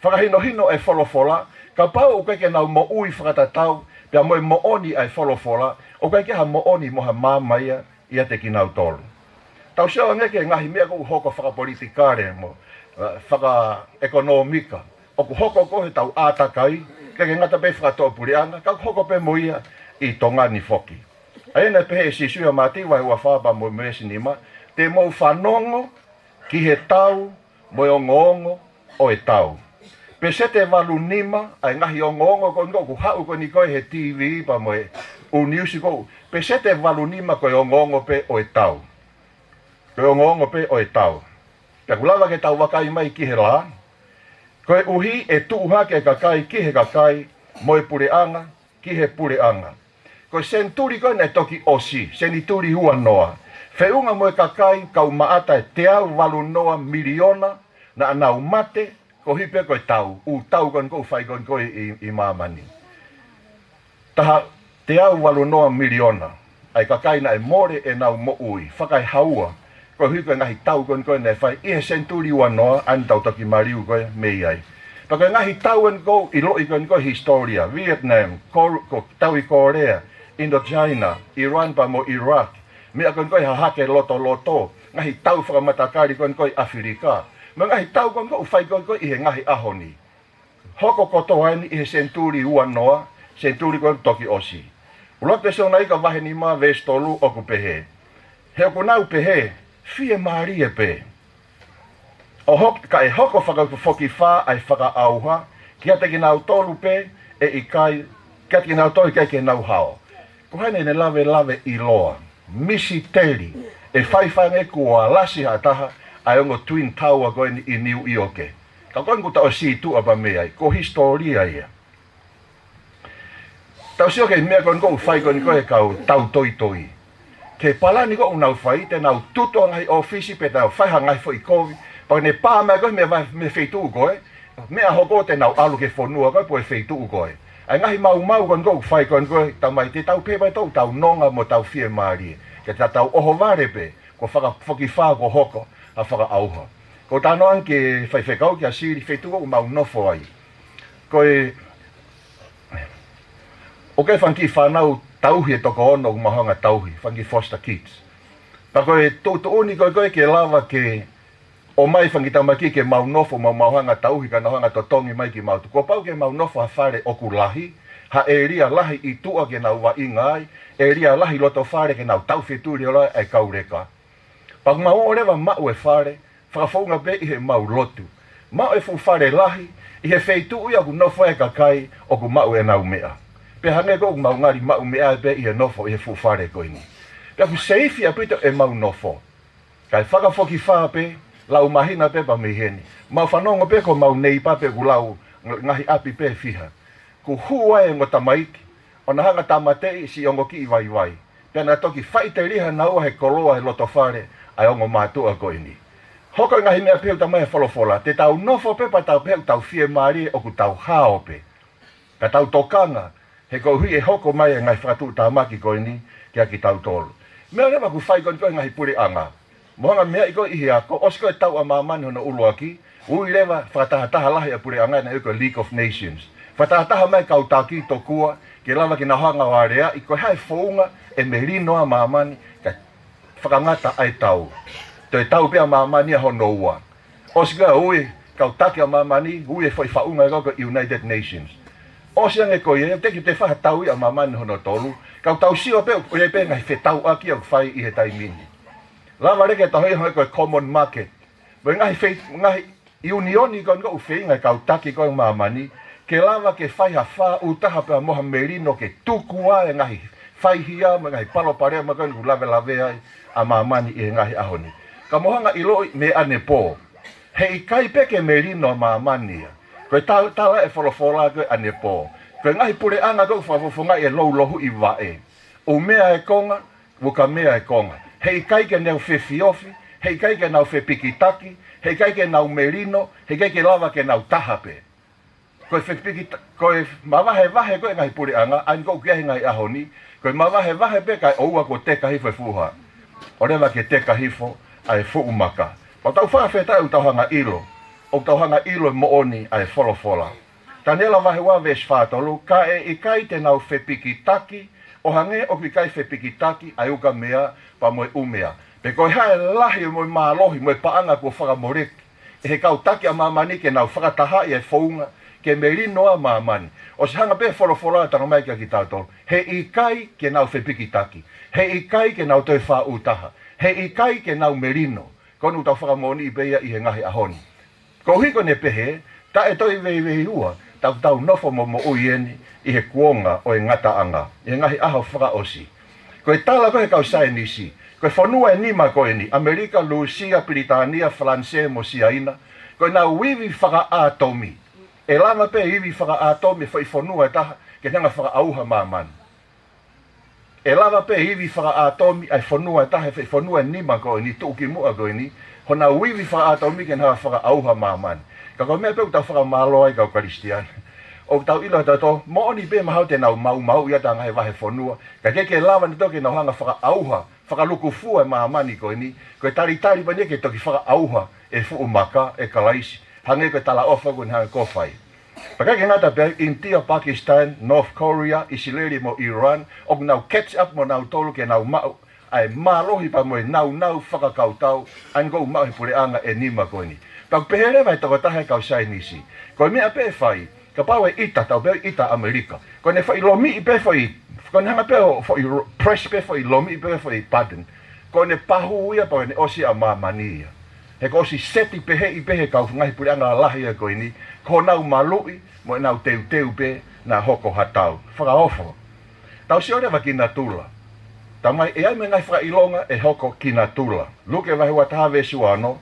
Fakahinohino e folofola, kapau ʻoku ʻikai ke nau moʻui fakatatau, pea mo e moʻoni ʻa e folofola, ʻoku ʻikai ke ʻi ai ha moʻoni mo ha maama ia, ʻiate kinautolu. Tau sio ange ki he ngaahi meʻa ʻoku hoko fakapolitikale mo, ʻa, fakaʻekonōmika. ʻOku hoko ko ē he tau ʻātakai, ʻikai ke ngata pē fakatuʻapuleʻanga, ka ʻoku hoko pē mo ia ʻi Tonga ni foki. ʻA ia naʻe pehē ʻe Sīsū ʻia Mātiu vahe ua fā pea mo e veesi nima, te mou fanongo ki he tau mo e ongoongo ʻo e tau. Peseti ʻe valu nima ʻa e ngaahi ongoongo ko eni ʻoku haʻu ko eni ko ē he T V pea mo e ʻū niusi ko ē. Peseti ʻe valu nima ko e ongoongo pē ʻo e tau. Ko e ongoongo pē ʻo e tau. Pea ʻoku lava ke tau vakai mai ki he lā. Koeʻuhi ʻe tuʻu hake e kakai ki he kakai mo e puleʻanga ki he puleʻanga. Ko e senituli ko ē naʻe toki ʻosi, senituli ua noa. Feʻunga mo e kakai kau maʻata ʻe teau valu noa miliona naʻa nau mate, koeʻuhi pē ko e tau, ʻū tau ko eni ʻoku fai ko eni ko ē ʻi, ʻi māmani. Taha teau valu noa miliona ʻa e kakai naʻe mole ʻenau moʻui, fakaehaua, koeʻuhi ko e ngaahi tau ko eni ko ē naʻe fai ʻi he senituli ua noa, ʻa eni tau toki maliu ko ē mei ai. Pea ko e ngaahi tau eni ʻoku ʻiloʻi ko eni ko ē hisitōlia, Vietnam, Kol-, ko e tau ʻi Kōlea, Indochina, Iran pea mo Iraq, meʻa ko eni ko ē hahake lotoloto, ngaahi tau fakamatakali ko eni ko ē ʻi ʻAfilika, mo e ngaahi tau ko eni ʻoku fai ko eni ko ē ʻi he ngaahi ʻaho ni. Hoko kotoa eni ʻi he senituli ua noa, senituli ko ē toki ʻosi. ʻUluaki Tesalonaika vahe nima veesi tolu ʻoku pehē: He ʻoku nau pehē, fiemālie pē. ʻO hok-, ka ʻe hoko fakafokifā ʻa e fakaʻauha, kiate kinautolu pē ʻe ʻikai, kiate kinautolu ʻikai ke nau hao. Ko hai naʻa ne lavelave ʻiloa, misiteli, ʻe faifai ange kuo lasi ha taha ʻa e ongo Twin Tower ko eni ʻi Niu ʻIoke. Ka ko eni kuo tau sītuʻa pē mei ai, ko e hisitōlia ia. Tau sio ki he meʻa ko eni ʻoku fai ko eni ko ē ʻe he kau tautoitoi. Ki he palani ʻoku nau fai, te nau tutu ʻa e ngaahi ʻōfisi pe te nau fai ha ngaahi foʻi kovi, pea ne pā mai ko ē mei he vai-, mei he feituʻu ko ē, meʻa hoko te nau ʻalu ki he fonua ko ē pe ko e feituʻu ko ē. ʻA e ngaahi maumau ko eni ʻoku fai ko eni ko ē, tau mai te tau pehē pē ʻoku tau nonga mo tau fiemālie. Ke ta tau ʻohovale pē, kuo fakafokifā kuo hoko ʻa e fakaʻauha. Ko e talanoa ange ki he faifekau kia Sili, feituʻu ʻoku mau nofo ai. Ko e, ʻoku ʻi ai e fanga kiʻi fānau tauhi ʻe toko ono ʻoku mau hanga tauhi, fanga kiʻi foster kids. Pea ko e tuʻutuʻuni ko ē ko ē ke lava ke ʻomai fanga kiʻi tamaki ke mau nofo, mau, mau hanga tauhi ka nau hanga totongi mai kimautolu. Kuo pau ke mau nofo ha fale ʻoku lahi, ha ʻēlia lahi ʻi tuʻa ke nau vaʻinga ai, ʻēlia lahi loto fale ke nau taufetuli ʻo lahi ʻa e kau leka. Pea mau ō leva maʻu e fale, fakafounga pē ʻi heʻemau lotu. Maʻu e fuʻu fale lahi, ʻi he feituʻu ia ʻoku nofo ai e kakai ʻoku maʻu ʻenau meʻa. Pea hangē ko ʻoku mau ngali maʻu meʻa pē ʻi he nofo ʻi he fuʻu fale ko eni. Pea ʻoku seifi ʻaupito ʻemau nofo. Kae fakafokifā pē, lau māhina pē pea mei heni. Mau fanongo pē ko homau neipa pē ʻoku lau ngaahi ʻapi pē ʻe fiha. Kuo hū ai e ongo tamaiki, ʻo na hanga tāmateʻi siʻi ongo kiʻi vaivai. Pea na toki faʻiteliha naua he koloa he loto fale ʻa e ongo mātuʻa ko eni. Hoko e ngaahi meʻa pehē ʻoku talamai ʻe he folofola, te tau nofo pē pea tau pehē ʻoku tau fiemālie ʻoku tau hao pē. Ka tau tokanga, he koeʻuhi ʻe hoko mai e ngaahi fakatuʻutāmaki ko eni kia kitautolu. Meʻa leva ʻoku fai ko eni ko e ngaahi puleʻanga. Mo e hanga meʻa ko ē ʻi he ako, ʻosi ko ē tau ʻa māmani hono ʻuluaki, ui leva fakatahataha lahi ʻa e puleʻanga naʻe ui ko e League of Nations. Fakatahataha mai e kau taki tokua, ke lava ke nau hanga ʻo aleaʻi, ko e hā e founga ʻe melino ai ʻa māmani, kae fakangata ai e tau. Toe tau pē ʻa māmani ia hono ua. ʻOsi ko ē ui, kau taki ʻa māmani, ui e foʻi faʻunga ko ē ko e United Nations. ʻOsi ange ko ia, teʻeki te fai ha tau ia ʻa māmani hono tolu, ka ʻoku tau sio pē, ʻoku ʻi ai pē ngaahi fetauʻaki ʻoku fai ʻi he taimi ni. Lava leva ke tau hanga ko e common market. Mo e ngaahi fei-, ngaahi ʻiunioni ko eni ʻoku feinga e kau taki ko ē ʻo māmani, ke lava ke fai ha fāʻūtaha pea mo ha melino ke tuku ai e ngaahi faihia mo e ngaahi palopalema ko eni ʻoku lavelave ai ʻa māmani ʻi he ngaahi ʻaho ni. Ka mou hanga ʻiloʻi mei ʻanepō. He ʻikai pē ke melino ʻa māmani ia. Ko e tau-, tala ʻe he folofola ko ē ʻanepō. Ko e ngaahi puleʻanga ko ē ʻoku fakafofongaʻi ʻe he loulohuʻi vaʻe. ʻUmea e konga, ukamea e konga. He ʻikai ke nau fefiofi, he ʻikai ke nau fepikitaki, he ʻikai ke nau melino, he ʻikai ke lava ke nau taha pē. Ko e fepikita-, ko e mavahevahe ko ē ngaahi puleʻanga, ʻa eni ʻoku ʻi ai he ngaahi ʻaho ni, ko e mavahevahe pē kae ʻoua kuo teka hifo e fuʻu hā. ʻOleva ke teka hifo ʻa e fuʻu maka. Pea tau fakafetaʻi ʻoku tau hanga ʻilo, ʻoku tau hanga ʻilo e moʻoni ʻa e folofola. Taniela vahe ua veesi fā tolu, ka ʻe ʻikai te nau fepikitaki, ʻo hangē ʻoku ʻikai fepikitaki ʻa e ukamea pea mo e ʻumea. Pe ko e hā e lahi mo e mālohi mo e paʻanga kuo fakamoleki ʻe he kau taki ʻa māmani ke nau fakatahaʻi e founga ke melino ai ʻa māmani. ʻOsi hanga pē folofola ʻo talamai kia kitautolu, he ʻikai ke nau fepikitaki, he ʻikai ke nau toe fāʻūtaha, he ʻikai ke nau melino. Ko eni ʻoku tau fakamoʻoniʻi pē ia ʻi he ngaahi ʻaho ni. Koeʻuhi ko ʻene pehē, taʻe toe veiveiua, tau tau nofo mo moʻui eni ʻi he kuonga ʻo e ngataʻanga, ʻi he ngaahi ʻaho fakaʻosi. Ko e tala ko ē ʻe he kau saienisi, ko e fonua ʻe nima ko eni, ʻAmelika, Lūsia, Pilitānia, Falanisē mo Siaina, ko ʻenau ivi fakaʻātomi. ʻE lava pē ivi fakaʻātomi e foʻi fonua ʻe taha ke ne hanga fakaʻauha māmani. ʻE lava pē ivi fakaʻātomi ʻa e fonua ʻe taha, e foʻi fonua ʻe nima ko eni, tuʻukimuʻa ko eni, honau ivi fakaʻātomi ke nau fakaʻauha māmani. Ka ko e meʻa pē ʻoku tau fakamālō ai kau Kalisitiane. ʻOku tau ʻilo ʻe tautolu, moʻoni pē mahalo te nau maumauʻi ʻa e ngaahi vahefonua, ka ʻikai ke lava ʻe nautolu ke nau hanga fakaʻauha, fakalukufua e māmani ko eni, ko e talitali pē eni ke toki fakaʻauha e fuʻu maka ʻe Kalaisi, hangē ko e talaʻofa ko eni hangē ko e fai. Pea ʻikai ke ngata pē ai, ʻInitia, Pakistan, North Korea, ʻIsileli mo Iran, ʻoku nau catch up mo nautolu ke nau maʻu ʻa e mālohi pea mo e nāunau fakakautau, ʻa eni ʻoku maʻu ʻe he puleʻanga ʻe nima ko eni. Pea ʻoku pehē leva ʻe he tokotaha ʻo e kau saienisi, ko e meʻa pē ʻe fai, Kapau ʻe ʻita, tau pehē ʻita ʻAmelika. Ko ʻene foʻi lomiʻi pē foʻi, ko ʻene hanga pē ʻo foʻi ro-, press pē foʻi lomiʻi pē foʻi button. Ko ʻene pahū ia pea ko ʻene ʻosi ʻa māmani ia. He kuo ʻosi seti pē he ʻi pē he kau ngaahi puleʻanga lalahi ia ko eni. Ko honau maluʻi, mo ʻenau teuteu pē, naʻa hoko ha tau. Fakaofo. Tau sio leva ki natula. Tamai, ʻe ʻi ai mo e ngaahi fakaʻilonga ʻe hoko ki natula. Luke vahe ua taha veesi ua ono,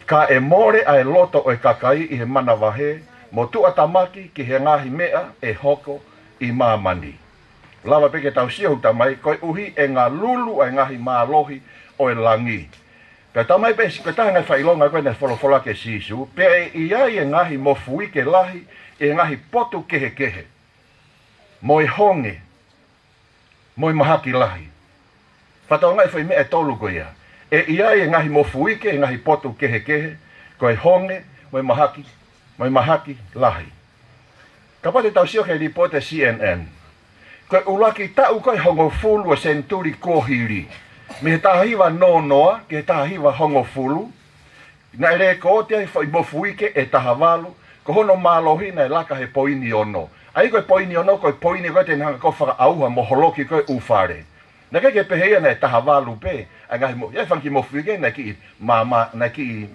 ka ʻe mole ʻa e loto ʻo e kakai ʻi he manavahē, mo tuʻatamaki ki he ngaahi meʻa ʻe hoko ʻi māmani. Lava pē ke tau sio ʻoku tamai, koeʻuhi ʻe ngalulu ʻa e ngaahi mālohi ʻo e langi. Pea tamai pē si ko e taha ngaahi fakaʻilonga ko ē naʻe folofola ki ai ʻe Sīsū, pea ʻe ʻi ai e ngaahi mofuike lahi, ʻi he ngaahi potu kehekehe. Mo e honge, mo e mahaki lahi. Fakatokangaʻi foʻi meʻa ʻe tolu ko ia. ʻE ʻi ai e ngaahi mofuike, e ngaahi potu kehekehe, ko e honge, mo e mahaki, mo e mahaki lahi. Kapau te tau sio ki he lipooti ʻa e C N N. Ko e ʻuluaki taʻu ko ē hongofulu ʻo e senituli kuo hili. Mei he taha hiva noa noa, ki he taha hiva hongofulu, naʻe lēkooti ai foʻi mofuike ʻe taha valu, ko hono mālohi naʻe laka he poini ono. ʻA ia ko e poini ono, ko e poini ko ē te ne hanga ko ē ʻo fakaʻauha mo holoki ko ē ʻū fale. Naʻe ʻikai ke pehē ia naʻe taha valu pē, ʻa e ngaahi mo-, ʻi ai e fanga kiʻi mofuike naʻe kiʻi māmā, naʻe kiʻi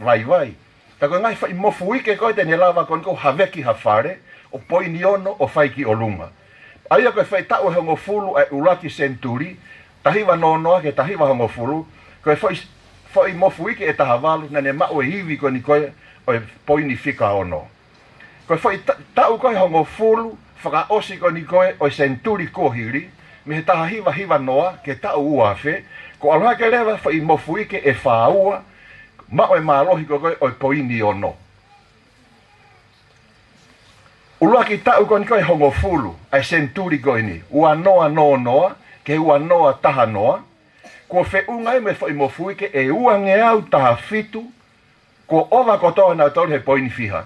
vaivai. Ka ko e ngaahi foʻi mofuike ko ē te ne lava ko ē ʻo haveki ha fale, ʻo poini ono ʻo fai ki ʻolunga. ʻA ia ko e foʻi taʻu ʻe hongofulu ʻa e ʻuluaki senituli, taha hiva noa noa ki he taha hiva hongofulu, ko e foʻi, foʻi mofuike ʻe taha valu, naʻa ne maʻu e ivi ko eni ko ē ʻo e poini fika ono. Ko e foʻi ta-, taʻu ko ē hongofulu, fakaʻosi ko eni ko ē ʻo e senituli kuo hili, mei he taha hiva hiva noa ki he taʻu ua afe, kuo ʻalu hake leva foʻi mofuike ʻe fā ua, maʻu e mālohi ko ē ko ē ʻo e poini ono. ʻUluaki taʻu ko eni ko ē hongofulu ʻa e senituli ko eni, ua noa noa noa ki he ua noa taha noa, kuo feʻunga ai mo e foʻi mofuike ʻe ua ngeau taha fitu, kuo ʻova kotoa nautolu he poini fiha,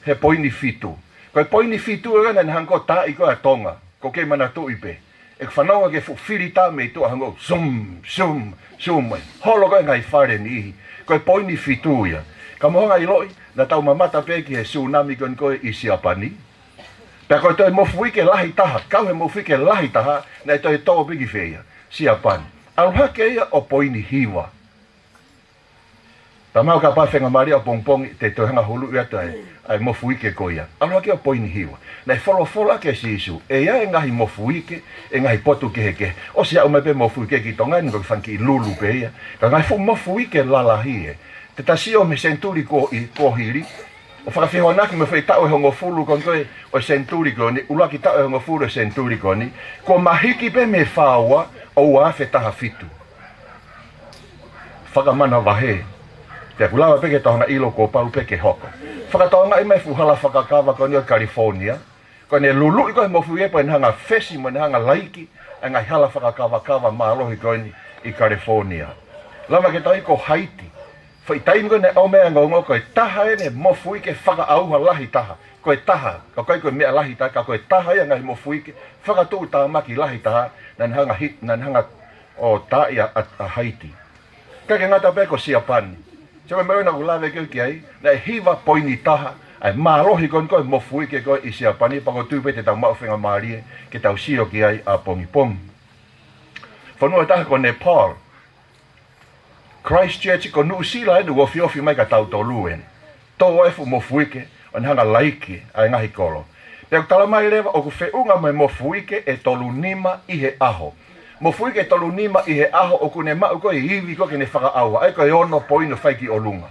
he poini fitu. Ko e poini fitu ē naʻa ne hanga ko ē ʻo taaʻi ko ē ʻa Tonga, ʻoku kei manatuʻi pē. ʻE fanongo ki he fuʻu filita mei tuʻa hangē ʻoku sum, sum, sum mai. Holo ko ē ngaahi fale niʻihi. Ko e poini fitu ia. Ka mou hanga ʻiloʻi, naʻa tau mamata pē ki he sunami ko eni ko ē ʻi Siapani. Pea ko e toe mofuike lahi taha, kau he mofuike lahi taha, naʻe toe tō pē ki fē ia? Siapani. ʻAlu hake ia ʻo poini hiva. Tamau, kapau ʻe faingamālie ʻapongipongi, te u toe hanga ʻo huluʻi atu ʻa e, ʻa e mofuike ko ia. ʻAlu hake ʻo poini hiva. Naʻe folofola ki ai ʻa Sīsū, ʻe ʻi ai e ngaahi mofuike, e ngaahi potu kehekehe. ʻOsi aʻu mai pē mofuike ki Tonga ni, ko e fanga kiʻi lulu pē ia. Ka ngaahi fuʻu mofuike lalahi ē. Te ta sio mei he senituli kuo hi-, kuo hili, ʻo fakafehoanaki mo e foʻi taʻu ʻe hongofulu ko eni ko ē ʻo e senituli ko eni, ʻuluaki taʻu ʻe hongofulu ʻo e senituli ko eni, kuo mahiki pē mei he fā ua ʻo ua afe taha fitu. Fakamanavahē. Pea ʻoku lava pē ke tau hanga ʻo ʻilo kuo pau pē ke hoko. Fakatokangaʻi mai e fuʻu hala fakakava ko eni ʻo California. Ko ʻene luluʻi ko ē e mofuike pea ne hanga ʻo fesi mo ne hanga ʻo laiki ʻa e ngaahi hala fakakavakava mālohi ko eni ʻi California. Lava ke tau ʻilo ko Haiti. Foʻi taimi ko ē naʻe ʻomai ai e ongoongo ko e taha eni e mofuike fakaʻauha lahi taha. Ko e taha, ka ʻoku ʻikai ko e meʻa lahi taha, ka ko e taha ia e ngaahi mofuike fakatuʻutāmaki lahi taha, naʻa ne hanga hi-, naʻa ne hanga ʻo taaʻi ʻa, ʻa, ʻa Haiti. ʻIkai ke ngata pē ko Siapani. Sio ki he meʻa naʻa ku lave ki ai, naʻe hiva poini taha ʻa e mālohi ko eni ko ē e mofuike ko ē ʻi Siapani, pea ʻoku ou tui pē te tau maʻu faingamālie ke tau sio ki ai ʻapongipongi. Fonua ʻe taha ko Nepal. Christchurch ko Nuʻusila eni ʻoku ofiofi mai kia tautolu eni. Tō ai e fuʻu mofuike, ʻo ne hanga ʻo laiki ʻa e ngaahi kolo. Pea ʻoku tala mai leva ʻoku feʻunga mo e mofuike ʻe tolu nima ʻi he ʻaho. Mofuike ʻe tolu nima ʻi he ʻaho ʻoku ne maʻu ko ē e ivi ko ē ke ne fakaʻauha, ʻa ia ko e ono poini ʻo fai ki ʻolunga.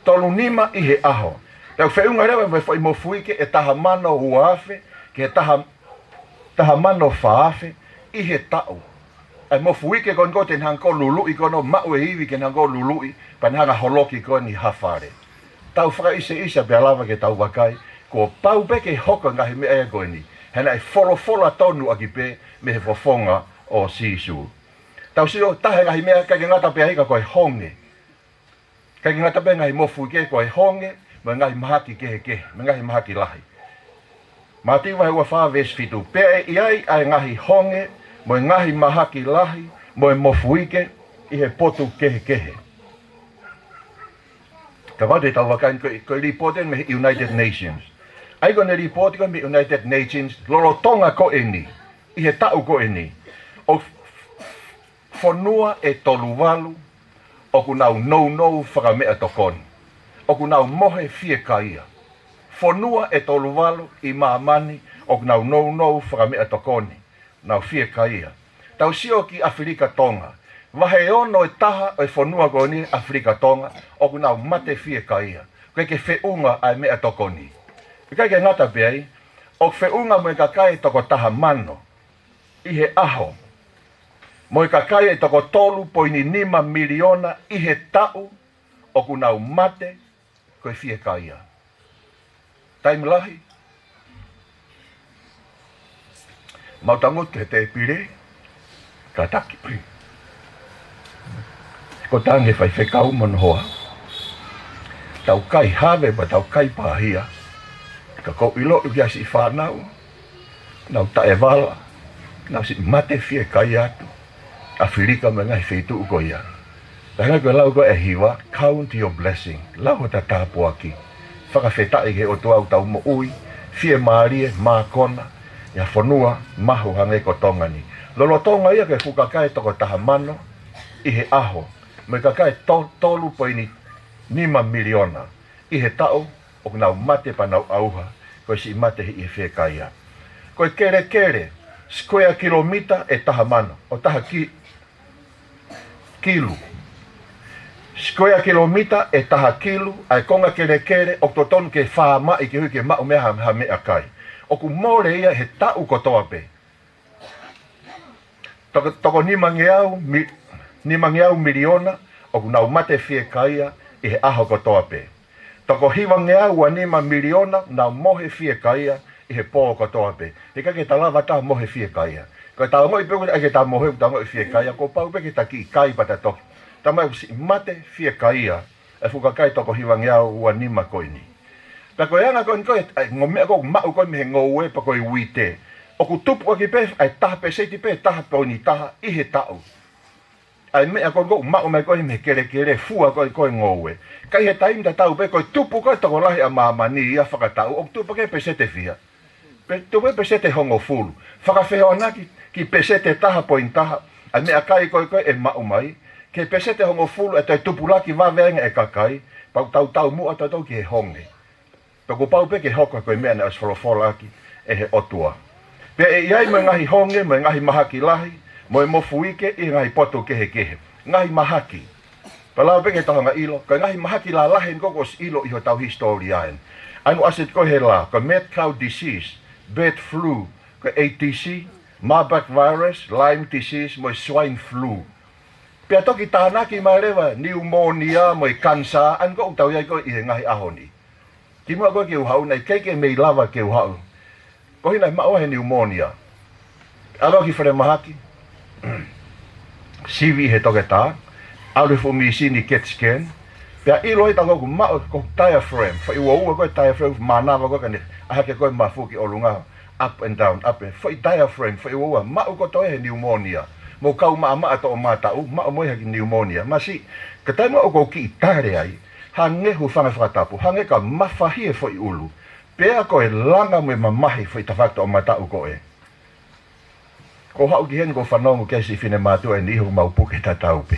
Tolu nima ʻi he ʻaho. Pea ʻoku feʻunga leva mo e foʻi mofuike ʻe taha mano ua afe, ki he taha, taha mano fā afe ʻi he taʻu. ʻA e mofuike ko eni ko ē te ne hanga ʻo luluʻi ko eni, maʻu e ivi ke ne hanga ʻo luluʻi, pea ne hanga ʻo holoki ko eni ha fale. Tau fakaʻiseʻisa pea lava ke tau vakai, kuo pau pē ke hoko e ngaahi meʻa ia ko eni. He naʻe folofola tonu ʻaki pē mei he fofonga ʻo Sīsū. Tau sio, taha e ngaahi meʻa ʻikai ke ngata pē ai ka ko e honge. ʻIkai ke ngata pē e ngaahi mofuike, ko e honge, mo e ngaahi mahaki kehekehe, mo e ngaahi mahaki lahi. Mātiu vahe ua fā veesi fitu, pea ʻe ʻi ai ʻa e ngaahi honge, mo e ngaahi mahaki lahi, mo e mofuike, ʻi he potu kehekehe. Kapau te tau vakai ko e, ko e lipooti mei he United Nations. ʻA ia ko ʻene lipooti ko ē mei he United Nations, lolotonga ko eni, ʻi he taʻu ko eni, ʻoku fonua ʻe tolu valu ʻoku nau nounou fakameʻatokoni, ʻoku nau mohe fiekaia. Fonua ʻe tolu valu ʻi māmani ʻoku nau nounou fakameʻatokoni, nau fiekaia. Tau sio ki ʻAfilika Tonga. Vahe ono ʻe taha ʻo e fonua ko eni ʻAfilika Tonga ʻoku nau mate fiekaia. ʻOku ʻikai ke feʻunga ʻa e meʻatokoni. ʻIkai ke ngata pē ai, ʻoku feʻunga mo e kakai ʻe toko taha mano ʻi he ʻaho, mo e kakai ʻe toko tolu poini nima miliona ʻi he taʻu ʻoku nau mate ko e fiekaia. Taimi lahi, mau tangutu he tēpile, kātaki. Ko tangi faifekau mo hono hoa. Tau kai have, pea tau kai pāhia. Ka ʻoku ou ʻilo ʻoku ʻi ai siʻi fānau, nau taʻevala, nau siʻi mate fiekaia atu ʻAfilika mo e ngaahi feituʻu ko ia. Ka hangē ko e lau ko ē ʻa e hiva, count your blessing. Lau hota tāpuaki. Fakafetaʻi ki he ʻOtua ʻoku tau moʻui, fiemālie, mākona, ʻi ha fonua mahu hangē ko Tonga ni. Lolotonga ia ko e fuʻu kakai ʻe toko taha mano ʻi he ʻaho, mo e kakai ʻe to-, tolu poini nima miliona ʻi he taʻu ʻoku nau mate pea nau ʻauha, ko e siʻi mate ʻi he fiekaia. Ko e kelekele, square kilometre ʻe taha mano, ʻo taha ki-, kilu. Square kilometre ʻe taha kilu, ʻa e konga kelekele ʻoku totonu ke fāmaʻi koeʻuhi ke maʻu mei ai ha, ha meʻakai. ʻOku mole ia he taʻu kotoa pē. Toko, toko nimangeau mi-, nimangeau miliona ʻoku nau mate fiekaia ʻi he ʻaho kotoa pē. Toko hivangeau ua nima miliona nau mohe fiekaia ʻi he pō kotoa pē. He ʻikai ke ta lava ʻo mohe fiekaia. Ka ta ongoʻi pē ʻoku ʻikai ke ta mohe, ta ongoʻi fiekaia, kuo pau pē ke ta kiʻi kai pea ta toki. Talamai ʻoku siʻi mate fiekaia ʻa e fuʻu kakai toko hivangeau ua nima ko eni. Pea ko e anga ko eni ko e, ʻa e ongo meʻa ʻoku maʻu ko ē mei he ngoue pe ko e uite, ʻoku tupu ʻaki pē ʻa e taha pēseti pe taha poini taha ʻi he taʻu. ʻA e meʻa ko ē ʻoku maʻu mai ko ē mei he kelekele, fua ko ē ko e ngoue. Ka ʻi he taimi tatau pē ko e tupu ko ē tokolahi ʻa māmani ia fakataʻu, ʻoku tupu ʻaki pēseti fiha? Pe, tupu pēseti hongofulu. Fakafehoanaki ki he pēseti taha poini taha ʻa e meʻakai ko ē ko ē ʻe maʻu mai, ki he pēseti hongofulu ʻe toe tupulaki vave ange ʻa e kakai, pea ʻoku tau taumuʻa tautolu ki he honge. Pea kuo pau pē ke hoko ko e meʻa naʻe ʻosi folofola ʻaki ʻe he ʻOtua. Pea ʻe ʻi ai mo e ngaahi honge, mo e ngaahi mahaki lahi, mo e mofuike ʻi he ngaahi potu kehekehe. Ngaahi mahaki. Pea lava pē ke tau hanga ʻo ʻilo, ko e ngaahi mahaki lalahi eni ʻoku ʻosi ʻilo ʻi hotau hisitōlia eni. ʻA ia ʻoku ʻasi atu ko ē he lā, ko e mad cow disease, bird flu, ko e A D C, Marburg virus, Lyme disease, mo e swine flu. Pea toki tānaki mai leva pneumonia mo e kanisā, ʻa ia ʻoku tau ʻi ai ko ē ʻi he ngaahi ʻaho ni. Kimuʻa ko ē ke u haʻu, naʻe ʻikai ke mei lava ke u haʻu. Ko e hā naʻe maʻu ai e pneumonia? ʻAlu ki falemahaki, sivi he toketā, ʻalu he fuʻu mīsini CAT scan, pea ʻilo ai tautolu ʻoku maʻu ko e diaphragm, foʻi uaua ko ē diaphragm, mānava ko ē ke ne ʻā hake ko ē mafu ki ʻolunga, up and down, up and, foʻi diaphragm, foʻi uaua, maʻu kotoa he pneumonia. Mo e kau maʻamaʻa toʻomataʻu, maʻu mo ia ha kiʻi pneumonia. Masiʻi, ka taimi ʻoku ou kiʻi tale ai, hangē hūfanga he fakatapu, hangē ka mafahi e foʻi ʻulu. Pea ko e langa mo e mamahi foʻi tafaʻaki toʻomataʻu ko ē. Ko e haʻu ki heni ʻoku ou fanongo ki he siʻi finemātuʻa ʻi he niʻihi ʻoku mau puke tatau pē.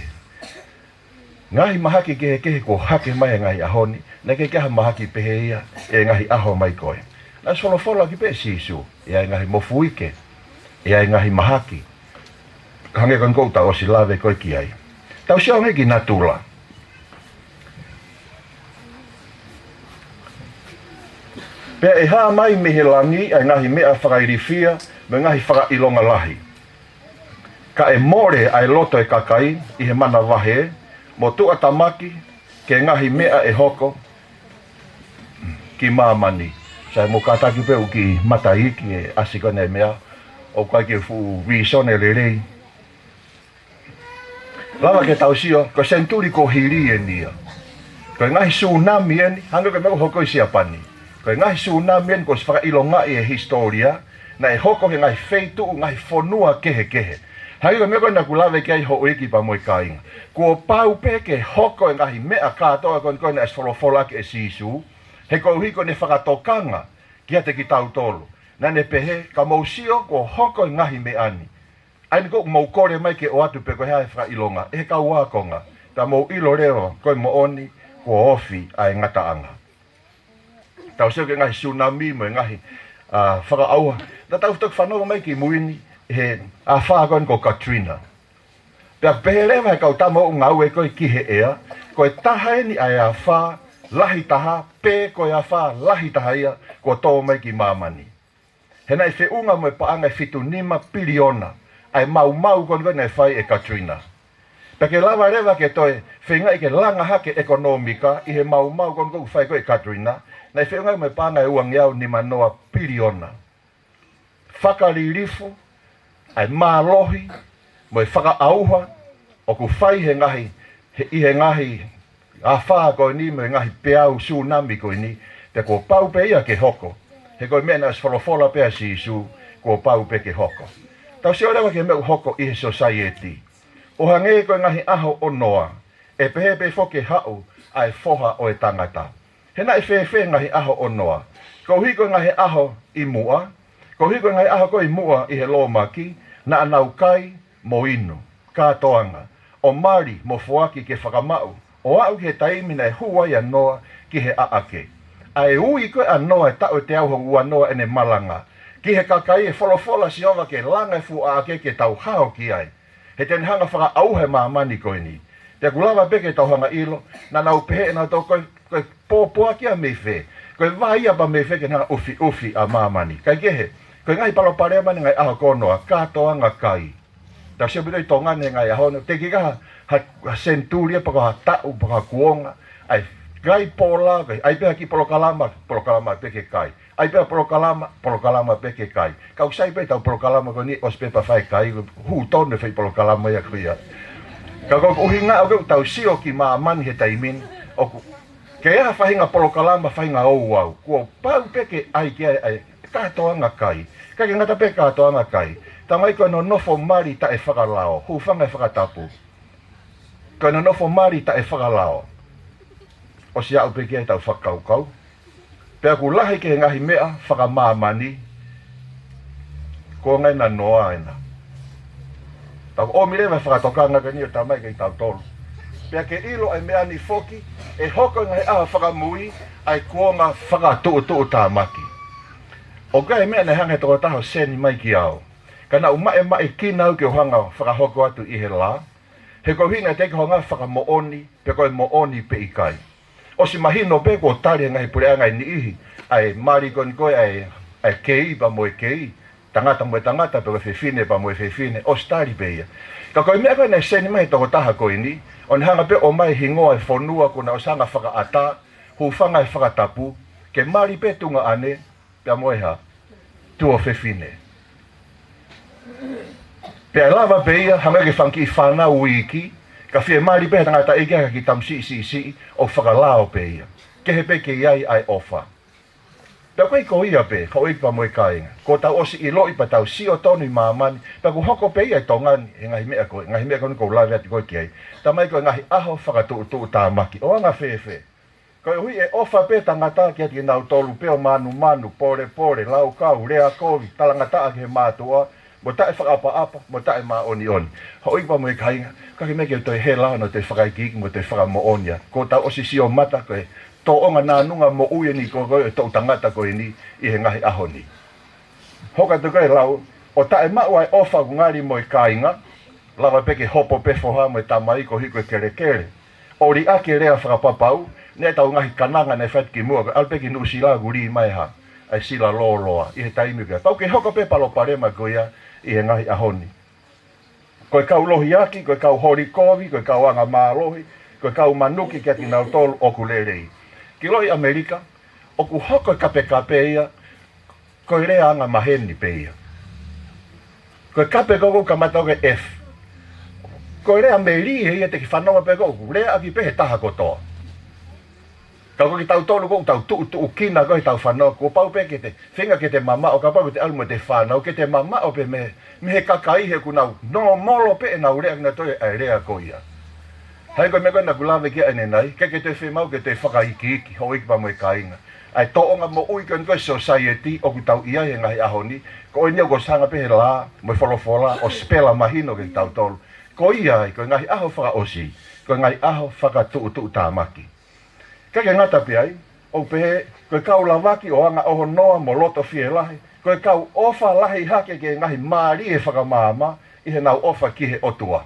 Ngaahi mahaki kehekehe kuo hake mai he ngaahi ʻaho ni, naʻe ʻikai ke ʻi ai ha mahaki pehē ia he ngaahi ʻaho mai ko ē. Naʻe ʻosi folofola ʻaki pē ʻe Sīsū, ʻe ʻi ai e ngaahi mofuike, ʻe ʻi ai e ngaahi mahaki. Hangē ko eni ʻoku tau ʻosi lave ko ē ki ai. Tau sio ange ki natula. Pea ʻe hā mai mei he langi ʻa e ngaahi meʻa fakailifia mo e ngaahi fakaʻilonga lahi. Ka ʻe mole ʻa e loto ʻo e kakai ʻi he manavahē, mo tuʻatamaki ki he ngaahi meʻa ʻe hoko ki māmani. Sai, mou kātaki pē ʻoku kiʻi mataʻi ʻi he ʻasi ko eni e meʻa, ʻoku ʻikai ke fuʻu vīsone lelei. Lava ke tau sio, ko e senituli kuo hili eni ia. Ko e ngaahi sūnami eni, hangē ko e meʻa ʻoku hoko ʻi Siapani. Ko e ngaahi sūnami eni kuo ʻosi fakaʻilongaʻi ʻe he hisitōlia, naʻe hoko he ngaahi feituʻu, ngaahi fonua kehekehe. Hangē ko e meʻa ko ē naʻa ku lave ki ai, houʻeiki pea mo e kāinga. Kuo pau pē ke hoko e ngaahi meʻa kātoa ko eni ko ē naʻe ʻosi folofola ʻaki ʻe Sīsū, he koeʻuhi ko ʻene fakatokanga kiate kitautolu. Naʻa ne pehē, ka mou sio kuo hoko e ngaahi meʻa ni. ʻA ia ko ʻoku mou kole mai ke ʻoatu pē ko e hā e fakaʻilonga, ʻe he kau ākonga. Ka mou ʻilo leva, ko e moʻoni, kuo ofi ʻa e ngataʻanga. Tau sio ki he ngaahi tsunami mo e ngaahi, ā, fakaʻauha. Naʻa tau toki fanongo mai ki mui ni, he afā ko eni ko Katrina. Pea pehē leva he kau tama ʻoku ngāue ko ē ki he ʻea, ko e taha eni ʻa e afā lahi taha, pe ko e afā lahi taha ia, kuo tō mai ki māmani. He naʻe feʻunga mo e paʻanga ʻe fitu nima piliona, ʻa e maumau ko eni ko ē naʻe fai ʻe Katrina. Pea ke lava leva ke toe, feingaʻi ke langa hake ʻekonōmika, ʻi he maumau ko eni ko ē ʻoku fai ko ē ʻe Katrina, naʻe feʻunga mo e paʻanga ʻe uangeau nima noa piliona. Fakalilifu, ʻa e mālohi, mo e fakaʻauha, ʻoku fai he ngaahi, he, ʻi he ngaahi afā ko eni mo e ngaahi peau tsunami ko eni, te kuo pau pē ia ke hoko. He ko e meʻa naʻe ʻosi folofola pē ʻa Sīsū, kuo pau pē ke hoko. Tau sio leva ki he meʻa ʻoku hoko ʻi he society. ʻO hangē ko e ngaahi ʻaho ʻo Noa, ʻe pehē pē foki ke haʻu ʻa e Foha ʻo e Tangata. He naʻe fēfē ngaahi ʻaho ʻo Noa? Koeʻuhi ko e ngaahi ʻaho ʻi muʻa, koeʻuhi ko e ngaahi ʻaho ko ē ʻi muʻa ʻi he lōmaki, naʻa nau kai mo inu, kātoanga, ʻo mali mo foaki ke fakamaʻu, ʻo aʻu ki he taimi naʻe hū ai ʻa Noa ki he ʻaʻake. ʻA e ui ko ē ʻa Noa e taʻu ʻe teau hongofulu mā noa ʻene malanga. Ki he kakai ʻe folofola Sihova ke langa e fuʻu ʻaʻake ke tau hao ki ai. He te ne hanga fakaʻauha e māmani ko eni. Pea ʻoku lava pē ke tau hanga ʻilo, naʻa nau pehē ʻe nautolu ko e, ko e pōpoaki ia mei fē, ko e vai ia pē mei fē ke ne hanga ʻufiʻufi ʻa māmani. Kae kehe, ko e ngaahi palopalema eni he ngaahi ʻaho ko ē ʻo Noa, kātoanga kai. Tau sio pē ʻi Tonga ni he ngaahi ʻaho ni, teʻeki ke ʻi ai ha, ha, ha senituli pe ko ha taʻu, pe ko ha kuonga, ʻa e kai pola, ʻai pē ha kiʻi polokalama, polokalama pē ke kai. ʻAi pē ha polokalama, polokalama pē ke kai. Ka ʻoku sai pē ʻetau polokalama ko eni, ʻosi pē pea fai e kai, hū tonu e fai polokalama ia ko ia. Ka ko e ʻuhinga ʻoku tau sio ki māmani he taimi ni, ʻoku, ke ʻi ai ha faʻahinga polokalama, faʻahinga ouau, kuo pau pē ke ʻai ki ai ʻa e kātoanga kai. Kae ʻikai ke ngata pē kātoanga kai. Talamai ko e nonofo mali taʻefakalao, hūfanga he fakatapu. Ko e nonofo mali taʻefakalao. ʻOsi aʻu pē ki ai ʻetau fakakaukau. Pea ʻoku lahi ki he ngaahi meʻa fakamāmani, ko e ngaahi nanoa ena. Tau ʻomi leva e fakatokanga ko eni ʻo talamai kiate kitautolu. Pea ke ʻilo e meʻa ni foki, ʻe hoko he ngaahi ʻaho fakamui ʻa e kuonga fakatuʻutuʻutāmaki. ʻOku ʻi ai e meʻa naʻe hanga he tokotaha ʻo send mai kiate au. Ka naʻá ku maʻemaʻekina au ke u hanga ʻo fakahoko atu ʻi he lā. He koeʻuhi naʻe teʻeki ke u hanga ʻo fakamoʻoni, pe ko e moʻoni pe ʻikai. ʻOsi mahino pē kuo tali he ngaahi puleʻanga ʻe niʻihi ʻa e mali ko eni ko ē ʻa e, ʻa e kei pea mo e kei, tangata mo e tangata, pe ko e fefine pea mo e fefine, ʻosi tali pē ia. Ka ko e meʻa ko ē naʻe send mai he tokotaha ko eni, ʻo ne hanga pē ʻo ʻomai e hingoa e fonua kuo na ʻosi hanga ʻo fakaʻatā, hūfanga he fakatapu, ke mali pē tuongaʻane, pea mo e hā, tuofefine. Pea ʻe lava pē ia, hangē ko e fanga kiʻi fānau iiki, ka fiemālie pē ha tangataʻeiki ha kiʻi tamasiʻi siʻisiʻi, ʻo fakalao pē ia. Kehe pē ke ʻi ai ʻa e ʻofa. Pea ko e, ko ia pē, houʻeiki pea mo e kāinga. Kuo tau ʻosi ʻiloʻi pea tau sio tonu ʻi māmani, pea ʻoku hoko pē ia ʻi Tonga ni, he ngaahi meʻa ko ē, ngaahi meʻa ko eni ʻoku ou lave atu ko ē ki ai. Talamai ko e ngaahi ʻaho fakatuʻutuʻutāmaki, ʻo anga fēfē? Koeʻuhi ʻe ʻofa pē tangata kiate kinautolu pē ʻo mānumanu, pōlepole, laukau, lea kovi, talangataʻa ki he mātuʻa, mo taʻefakaʻapaʻapa, mo taʻemāʻoniʻoni. Houʻeiki pea mo e kāinga, ʻikai ke meʻa ke toe hela, ʻo toe fakaikiiki, mo toe fakamoʻoni ia. Kuo tau ʻosi sio mata ko e tōʻonga nāunga moʻui eni ko ē ʻo e toʻu tangata ko eni ʻi he ngaahi ʻaho ni. Hoko atu ko e lau, ʻo taʻemaʻu ʻa e ʻofa ʻoku ngali mo e kāinga, lava pē ke hopo pē foha mo e tamai koeʻuhi ko e kelekele. ʻO liʻaki e lea fakapapau, naʻe ʻi ai ʻetau ngaahi kananga naʻe fai atu kimuʻa, ko e ʻalu pē ki Nuʻusila ʻoku lī mai ha, ʻa e sila lōloa, ʻi he taimi ko ia. Pau ke hoko pē palopalema ko ia, ʻi he ngaahi ʻaho ni. Ko e kau lohiaki, ko e kau holi kovi, ko e kau angamālohi, ko e kau manuki kiate kinautolu ʻoku lelei. Ki loʻi ʻAmelika, ʻoku hoko e kapekape ia, ko e lea angamaheni pē ia. Ko e kape ko ē ʻoku kamata ko e F. Ko e lea melie ia te ke fanongo pē ko ē ʻoku leaʻaki pē he taha kotoa. Ka ko kitautolu ʻoku tau tuʻutuʻukina ko ē heʻetau fanongo, kuo pau pē ke te, feinga ke te mamaʻo, kapau ʻoku te ʻalu mo ʻete fānau, ke te mamaʻo pē mei, mei he kakai he ʻoku nau nōmolo pē ʻenau lea kinautolu ʻa e lea ko ia. Hangē ko e meʻa ko ē naʻá ku lave ki ai ʻanenai, ʻikai ke toe fiemaʻu ke toe fakaikiiki, houʻeiki pea mo e kāinga. ʻA e tōʻonga moʻui ko eni ko e society ʻoku tau ʻi ai he ngaahi ʻaho ni, ko eni ʻoku ʻosi hanga pē he lā mo e folofola ʻo spela mahino kiate kitautolu. Ko ia ai, ko e ngaahi ʻaho fakaʻosi, ko e ngaahi ʻaho fakatuʻutuʻutāmaki. Ka ke ngata pē ai, ʻoku pehē, ko e kau lavaki ʻo angaʻohonoa mo loto fielahi, ko e kau ʻofa lahi hake ki he ngaahi mālie fakamaama ʻi heʻenau ʻofa ki he ʻOtua.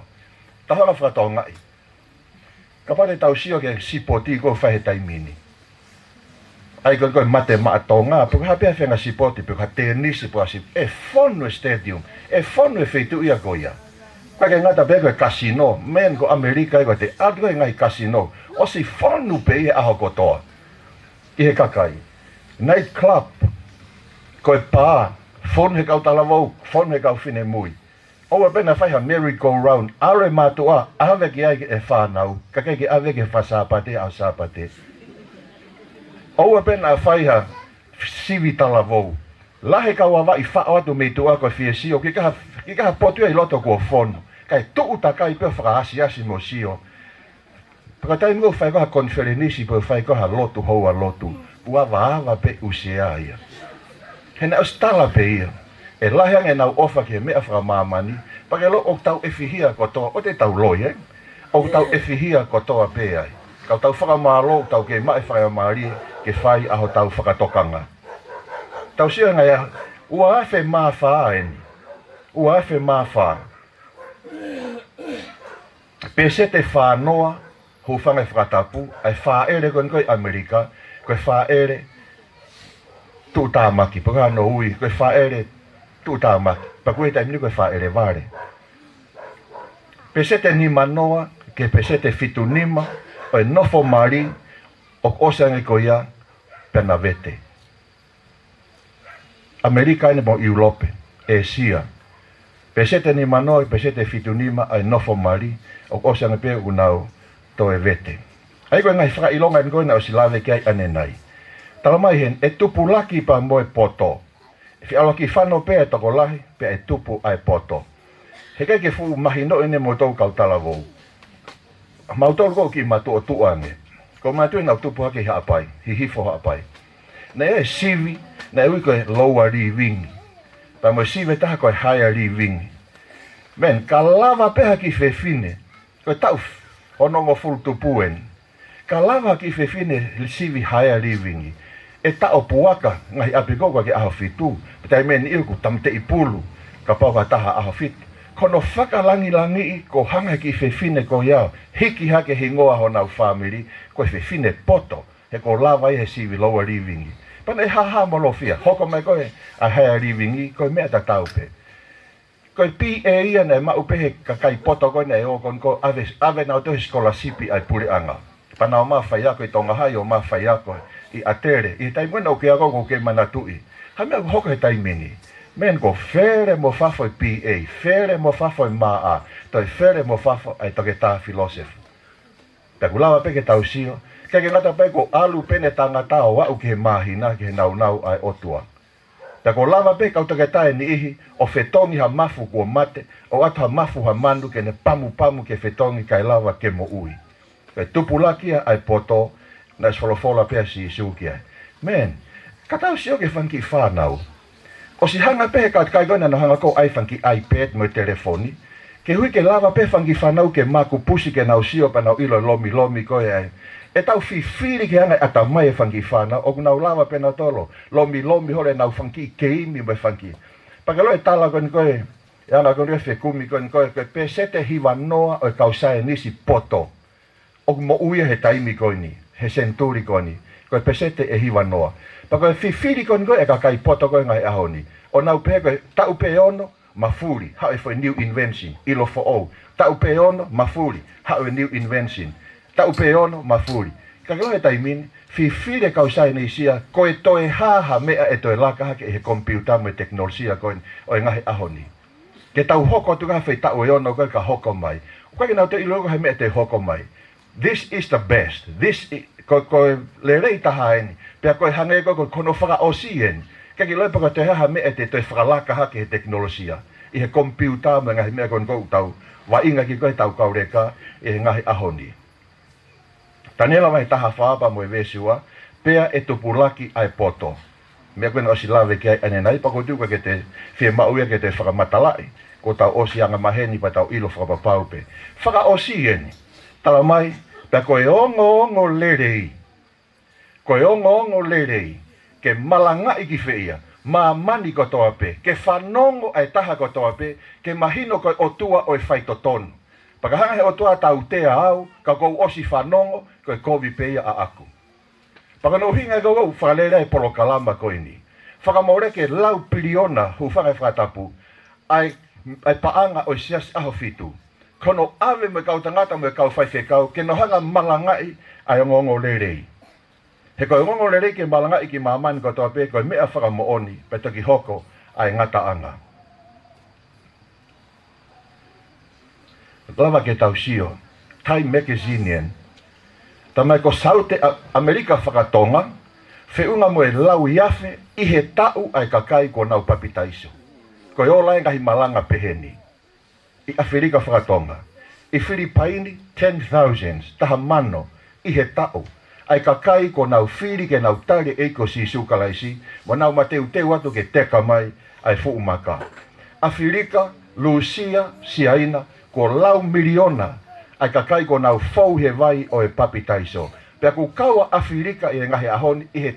Tau hanga fakatongaʻi. Kapau te tau sio ki he sipoti ʻoku fai he taimi ni. ʻA ia ko e, ko e mate maʻa Tonga, pe ko e hā pē ha faʻahinga sipoti, pe ko ha tenisi, pe ko ha sip-, ʻe fonu e stadium, ʻe fonu e feituʻu ia ko ia. Ka ke ngata pē ko e kasino, meʻa ko ʻAmelika ʻoku te ʻalu ko e ngaahi kasino, ʻosi fonu pē ʻi he ʻaho kotoa. ʻI he kakai. Night club, ko e pā, fonu he kau talavou, fonu he kau finemui. ʻOua pē naʻa fai ha merry-go-round, ʻalu e mātuʻa, ʻave ki ai e fānau, kae ʻikai ke ʻave ki he fā Sāpate, ʻaho Sāpate. ʻOua pē naʻa fai ha sivi talavou. Lahi e kau avaʻi faʻo atu mei tuʻa ko e fie sio, ʻikai ha, ʻikai ha potu ia ʻi loto kuo fonu. Kae tuʻu takai pē ʻo fakaasiasi mo sio. Pea ko e taimi ʻoku fai ko ē ha konifelenisi, pe ʻoku fai ko ē ha lotu, houa lotu, ʻoku avaava pē ʻū sea ia. He naʻe ʻosi tala pē ia. ʻE lahi ange ʻenau ʻofa ki he meʻa fakamāmani, pea ke ʻilo ʻoku tau ʻefihia kotoa, ʻoua te tau loi, ē? ʻOku tau ʻefihia kotoa pē ai. Ka tau fakamālō, tau kei maʻu e faingamālie ke fai ʻa hotau fakatokanga. Tau sio ange ia, ua afe mā fā eni. Ua afe mā fā. Peseti fā noa, hūfanga he fakatapu, ʻa e fāʻele ko eni ko ē ʻi ʻAmelika, ko e fāʻele tuʻutāmaki, pe ko hono ui, ko e fāʻele tuʻutāmaki, pea ko e taimi ni ko e fāʻele vale. Peseti nima noa, ki he peseti fitu nima, ʻo e nofo mali, ʻoku ʻosi ange ko ia, pea na vete. ʻAmelika eni mo ʻIulope, ʻĒsia. Peseti nima noa, peseti fitu nima ʻa e nofo mali, ʻoku ʻosi ange pē ʻoku nau toe vete. ʻA ia ko e ngaahi fakaʻilonga eni ko ē naʻe ʻosi lave ki ai ʻanenai. Tala mai heni, ʻe tupulaki pea mo e poto. ʻE fie ʻalu ʻo kiʻi fano pē ʻa e tokolahi, pea ʻe tupu ʻa e poto. He ʻikai ke fuʻu mahinoʻi eni moutolu kau talavou. Mautolu ko ē kiʻi matuʻotuʻa ange. Ko e mātuʻa naʻa ku tupu hake ʻi Haʻapai, Hihifo Haʻapai. Naʻe ʻi ai e sivi, naʻe ui ko e lower living. Pea mo e sivi ʻe taha ko e higher living. Man, ka lava pē ha kiʻi fefine, ko e taʻu onongofulu tupu eni. Ka lava ha kiʻi fefine sivi higher living, ʻe taʻo puaka, ngaahi ʻapi ko ē ʻoku ʻikai ke ʻaho fitu, pea taimi ʻe niʻihi ʻoku tamateʻi pulu, kapau ko ha taha ʻaho fitu. Ko hono fakalangilangiʻi, ko e hanga he kiʻi fefine ko ia ʻo hiki hake e hingoa honau fāmili, ko e fefine poto, he kuo lava ia he sivi lower living. Pea naʻe hahaʻamolofia, hoko mai ko ē ʻa e higher living, ko e meʻa tatau pē. Ko e P A ia naʻe maʻu pē he kakai poto ko ē naʻe ō ko eni ko ē ʻave, ʻave nautolu he sikolasipi ʻa e puleʻanga. Pea nau ō mai ʻo faiako ʻi Tonga Hai, ō mai ʻo faiako ʻi ʻAtele. ʻI he taimi ko ē naʻa ku kei ako, ʻoku ou kei manatuʻi. Ha meʻa ʻoku hoko he taimi ni. Man, ko Fele mo Fafo ʻi P A, Fele mo Fafo ʻi M A, toe Fele mo Fafo ʻa e toketā filōsefa. Pea ʻoku lava pē ke tau sio, ʻikai ke ngata pē kuo ʻalu pē ʻene tangata ʻo aʻu ki he māhina, ki he nāunau ʻa e ʻOtua. Pea kuo lava pē kau toketā ʻe niʻihi ʻo fetongi ha mafu kuo mate, ʻo ʻoatu ha mafu ha manu ke ne pamupamu ke fetongi kae lava ke moʻui. Ko e tupulaki ia ʻa e poto, naʻe ʻosi folofola pē ʻa Sīsū ki ai. Man, ka tau sio ki he fanga kiʻi fānau. ʻOsi hanga pē he kakai ko ē naʻa nau hanga ko ē ʻai fanga kiʻi iPad mo e telefoni. Koeʻuhi ke lava pē fanga kiʻi fānau ke makupusi ke nau sio pea nau ʻilo e lomilomi ko ē ʻa e. ʻEtau fifili ke hanga ʻe he ʻatamai e fanga kiʻi fānau, ʻoku nau lava pē nautolu ʻo lomilomi holo ʻenau fanga kiʻi keimi mo e fanga kiʻi. Pea ke ʻilo e tala ko eni ko ē, ʻe anga ko eni ko ē fekumi ko eni ko ē, ko e peseti hiva noa ʻo e kau saienisi poto ʻoku moʻui ia he taimi ko eni, he senituli ko eni, ko e peseti ʻe hiva noa. Pea ko e fifili ko eni ko ē ʻa e kakai poto ko ē he ngaahi ʻaho ni. ʻOku nau pehē ko e taʻu pē ʻe ono, mafuli, haʻu e foʻi new invention, ʻilo foʻou. Taʻu pē ʻe ono, mafuli, haʻu e new invention. Taʻu pē ʻe ono, mafuli. Ka ke ʻilo he taimi ni, fifili e kau saienisi ia, ko e toe hā ha meʻa ʻe toe laka hake ʻe he komipiuta mo e tekinolosia ko eni ʻo e ngaahi ʻaho ni. Ke tau hoko atu ki ha foʻi taʻu ʻe ono ko ē ka hoko mai. ʻOku ʻikai ke nau toe ʻilo ko e hā e meʻa te hoko mai. This is the best. This i-, ko, ko e lelei taha eni. Pea ko e hangē ko, ko, ko hono fakaʻosi eni. ʻIkai ke ʻilo pe ko e toe hā ha meʻa te toe fakalaka hake he tekinolosia. ʻI he komipiuta mo e ngaahi meʻa ko eni ʻoku tau vaʻinga ki ai ko ē ʻetau kau leka ʻi he ngaahi ʻaho ni. Taniela vahe taha fā pea mo e veesi ua, pea ʻe tupulaki ʻa e poto. Meʻa ko ē naʻe ʻosi lave ki ai ʻanenai, pea ʻoku ou tui ʻoku ʻikai ke te fiemaʻu ia ke te fakamatalaʻi, kuo tau ʻosi angamaheni pea tau ʻilo fakapapau pē. Fakaʻosi eni, tala mai, pea ko e ongoongolelei, ko e ongoongolelei, ke malangaʻi ki fē ia, māmani kotoa pē, ke fanongo ʻa e taha kotoa pē, ke mahino ko e ʻOtua ʻo e faitotonu. Pea ka hanga he ʻOtua ʻo tautea au, ka kuo u ʻosi fanongo, ko e kovi pē ia ʻaʻaku. Pea ko hono ʻuhinga ia ʻoku ou fakalele ai e polokalama ko eni. Fakamole ke lau piliona, hūfanga he fakatapu, ʻa e, ʻa e paʻanga ʻo e Siasi ʻAhofitu, ko hono ʻave mo e kau tangata mo e kau faifekau, ke nau hanga ʻo malangaʻi ʻa e ongoongolelei. He ko e ongoongolelei ke malangaʻi ki māmani kotoa pē, ko e meʻa fakamoʻoni, pea toki hoko ʻa e ngataʻanga. Lava ke tau sio, Time Magazine eni. Tala mai ko Saute ʻa-, ʻAmelika Fakatonga, feʻunga mo e lauiafe ʻi he taʻu ʻa e kakai kuo nau papitaiso. Ko e ola e ngaahi malanga pehē ni. ʻI ʻAfilika Fakatonga, ʻi Filipaini, ten thousands, taha mano, ʻi he taʻu, ʻa e kakai kuo nau fili ke nau tali e ʻEiki ko Sīsū Kalaisi, mo nau mateuteu atu ke teka mai ʻa e fuʻu maka. ʻAfilika, Lūsia, Siaina, kuo lau miliona ʻa e kakai kuo nau fou he vai ʻo e papitaiso. Pea ʻoku kau ʻa ʻAfilika ʻi he ngaahi ʻaho ni ʻi he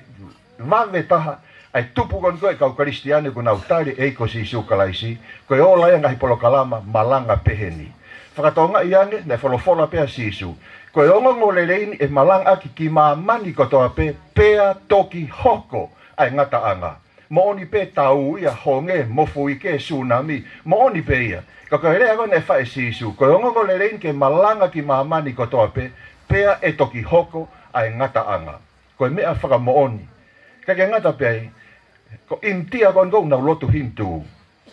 vave taha ʻa e tupu ko eni ko ē e kau Kalisitiane kuo nau tali e ʻEiki ko Sīsū Kalaisi, ko e ola ia e ngaahi polokalama malanga pehē ni. Fakatonga ia ange, naʻe folofola pē ʻa Sīsū, ko e ongoongolelei ni ʻe malangaʻaki ki māmani kotoa pē, pea toki hoko ʻa e ngataʻanga. Moʻoni pē tau ia, honge, mofuike, sunami, moʻoni pē ia. Ka ko e lea ko ē naʻe fai ʻe Sīsū, ko e ongoongolelei ni ke malanga ki māmani kotoa pē, pea ʻe toki hoko ʻa e ngataʻanga. Ko e meʻa fakamoʻoni. Ka ke ngata pē ai, ko ʻInitia ko eni ʻoku nau lotu Hinitū,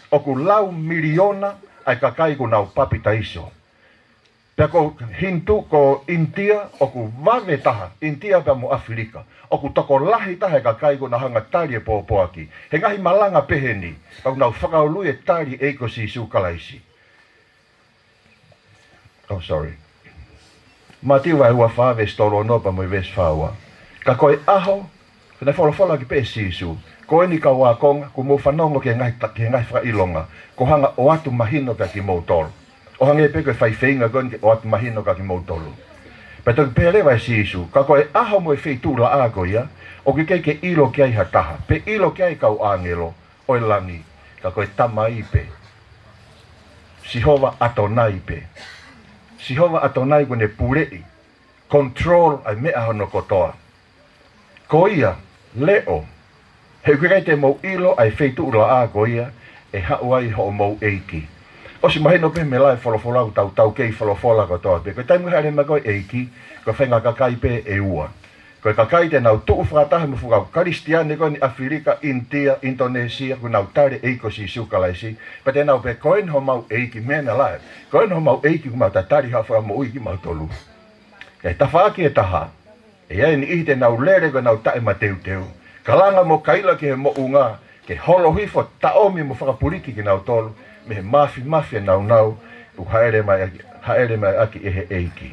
ʻoku lau miliona ʻa e kakai kuo nau papitaiso. Pea ko Hinitū, ko ʻInitia, ʻoku vave taha, ʻInitia pea mo ʻAfilika, ʻoku tokolahi taha e kakai kuo nau hanga ʻo tali e pōpoaki. He ngaahi malanga pehē ni, pea ʻoku nau fakaului e tali e ʻEiki ko Sīsū Kalaisi. Oh, sorry. Mātiu vahe ua fā veesi tolu ono pea mo e veesi fā ua. Ka ko e ʻaho, naʻe folofola ki ai pē ʻe Sīsū, ko eni kau ākonga, kuo mou fanongo ki he ngaahi ta-, ki he ngaahi fakaʻilonga, kuo u hanga ʻo ʻoatu mahino kiate kimoutolu. ʻO hangē pē ko e faifeinga ko eni ke ʻoatu mahino kiate kimoutolu. Pea toki pehē leva ʻe Sīsū, ka ko e ʻaho mo e feituʻulaʻā ko ia, ʻoku ʻikai ke ʻilo ki ai ha taha, pe ʻilo ki ai e kau ʻāngelo ʻo e langi, ka ko e Tamai pē. Sihova ʻAtonai pē. Sihova ʻAtonai kuo ne puleʻi, control ʻa e meʻa hono kotoa. Ko ia, leʻo, he ʻoku ʻikai te mou ʻilo ʻa e feituʻulaʻā ko ia ʻe haʻu ai hoʻomou ʻEiki. ʻOsi mahino pē mei he lau e folofola ʻoku tau, tau kei folofola kotoa pē. Ko e taimi ko ē hāʻele mai ko ē e ʻEiki, ko e faʻahinga kakai pē ʻe ua. Ko e kakai te nau tuʻu fakataha mo e fuʻu kau Kalisitiane ko eni ʻAfilika, ʻInitia, ʻInitonēsia, kuo nau tali e ʻEiki ko Sīsū Kalaisi, pea te nau pehē ko eni homau ʻEiki, meʻa naʻa lau, ko eni homau ʻEiki kuo mau tatali ha fakamoʻui kimautolu. Ka ʻi he tafaʻaki ʻe taha, ʻe ʻi ai e niʻihi te nau lele ko ʻenau taʻemateuteu, kalanga mo kaila ki he moʻunga, ke holo hifo, taʻomi mo fakapuliki kinautolu mei he mafimafi ʻa e nāunau ʻoku hāʻele mai ʻaki, hāʻele mai ʻaki ʻe he ʻEiki.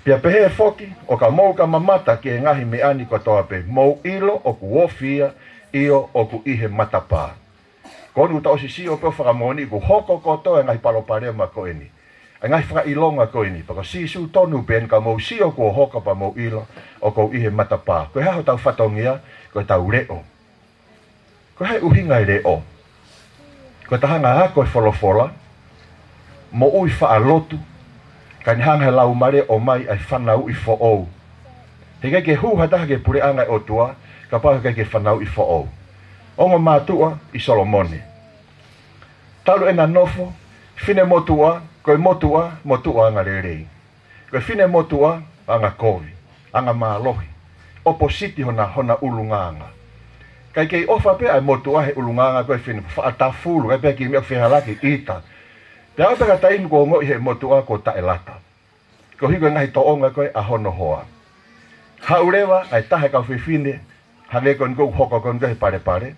Pea pehē foki, ʻo ka mou ka mamata ki he ngaahi meʻa ni kotoa pē, mou ʻilo ʻoku ofi ia, ʻio ʻoku ʻi he matapā. Ko eni ʻoku tau ʻosi sio pē ʻo fakamoʻoni kuo hoko kotoa e ngaahi palopalema ko eni, e ngaahi fakaʻilonga ko eni, pea ko Sīsū tonu pē eni, ka mou sio kuo hoko pea mou ʻilo ʻoku ou ʻi he matapā. Ko e hā hotau fatongia? Ko ʻetau leʻo. Ko e hā e ʻuhinga e leʻo? Ko ʻeta hanga ʻo ako e folofola, moʻui faʻa lotu, kae ne hanga ʻe he Laumālie ʻo ʻomai ʻa e fanauʻi foʻou. He ʻikai ke hū ha taha ki he puleʻanga ʻo e ʻOtua kapau he ʻikai ke fanauʻi foʻou. Ongo mātuʻa ʻi Solomone. Talu ʻena nofo, finemotuʻa, ko e motuʻa, motuʻa angalelei. Ko e finemotuʻa, angakovi, angamālohi. ʻOpositi hona, hona ʻulungaanga. Kae kei ʻofa pē ʻa e motuʻa he ʻulungaanga ko ē fine, faʻa tafulu, kae pehē ki he meʻa ʻoku fehālaaki ʻita. Pea aʻu pē ki he taimi kuo ongoʻi ʻe he motuʻa kuo taʻelata. Koeʻuhi ko e ngaahi tōʻonga ko ē ʻa hono hoa. Haʻu leva ʻa e taha e kau fefine, hangē ko eni ʻoku hoko ko eni ko ē he palepale,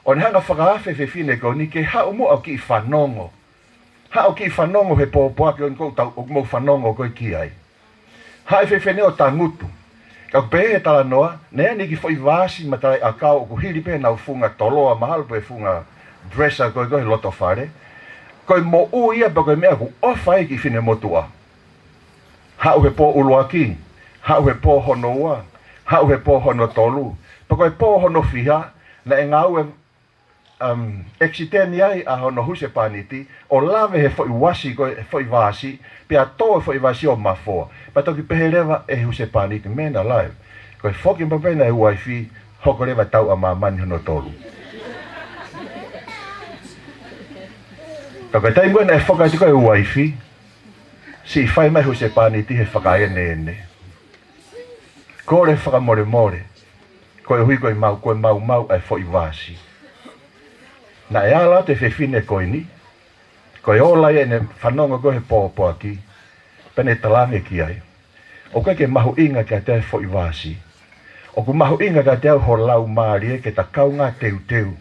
ʻo ne hanga ʻo fakaafe e fefine ko eni ke haʻu muʻa ʻo kiʻi fanongo. Haʻu ʻo kiʻi fanongo he pōpoaki ko eni ʻoku tau, ʻoku mou fanongo ko ē ki ai. Haʻu e fefine ʻo tangutu. Ka ʻoku pehē he talanoa, naʻe ʻi ai e kiʻi foʻi vaasi matalaʻiʻakau ʻoku hili pē ʻenau funga toloa mahalo pe funga dresser ko ē ko ē he loto fale. Ko e moʻui ia pe ko e meʻa ʻoku ʻofa ai e kiʻi finemotuʻa. Haʻu he pō ʻuluaki, haʻu he pō hono ua, haʻu he pō hono tolu. Pea ko e pō hono fiha, naʻe ngāue um, ʻekisiteni ai ʻa hono husepāniti, ʻo lave he foʻi uasi ko ē, he foʻi vaasi, pea tō e foʻi vaasi ʻo mafoa. Pea toki pehē leva ʻe he husepāniti, "Meʻa naʻe lave, ko e foki mai pē ʻena e uaifi, hoko leva tau ʻa māmani hono tolu." Ka ko e taimi ko ē naʻe foki atu ko ē e uaifi, siʻi fai mai e husepāniti he fakaeneene. Kole fakamolemole, koeʻuhi ko e mau, ko e maumau ʻa e foʻi vaasi. Naʻe ala atu e fefine ko eni, ko e ola ia ʻene fanongo ko ē he pōpoaki, pea ne talaange ki ai, "ʻOku ʻikai ke mahuʻinga kiate au e foʻi vaasi. ʻOku mahuʻinga kiate au ho laumālie ke ta kaungā teuteu,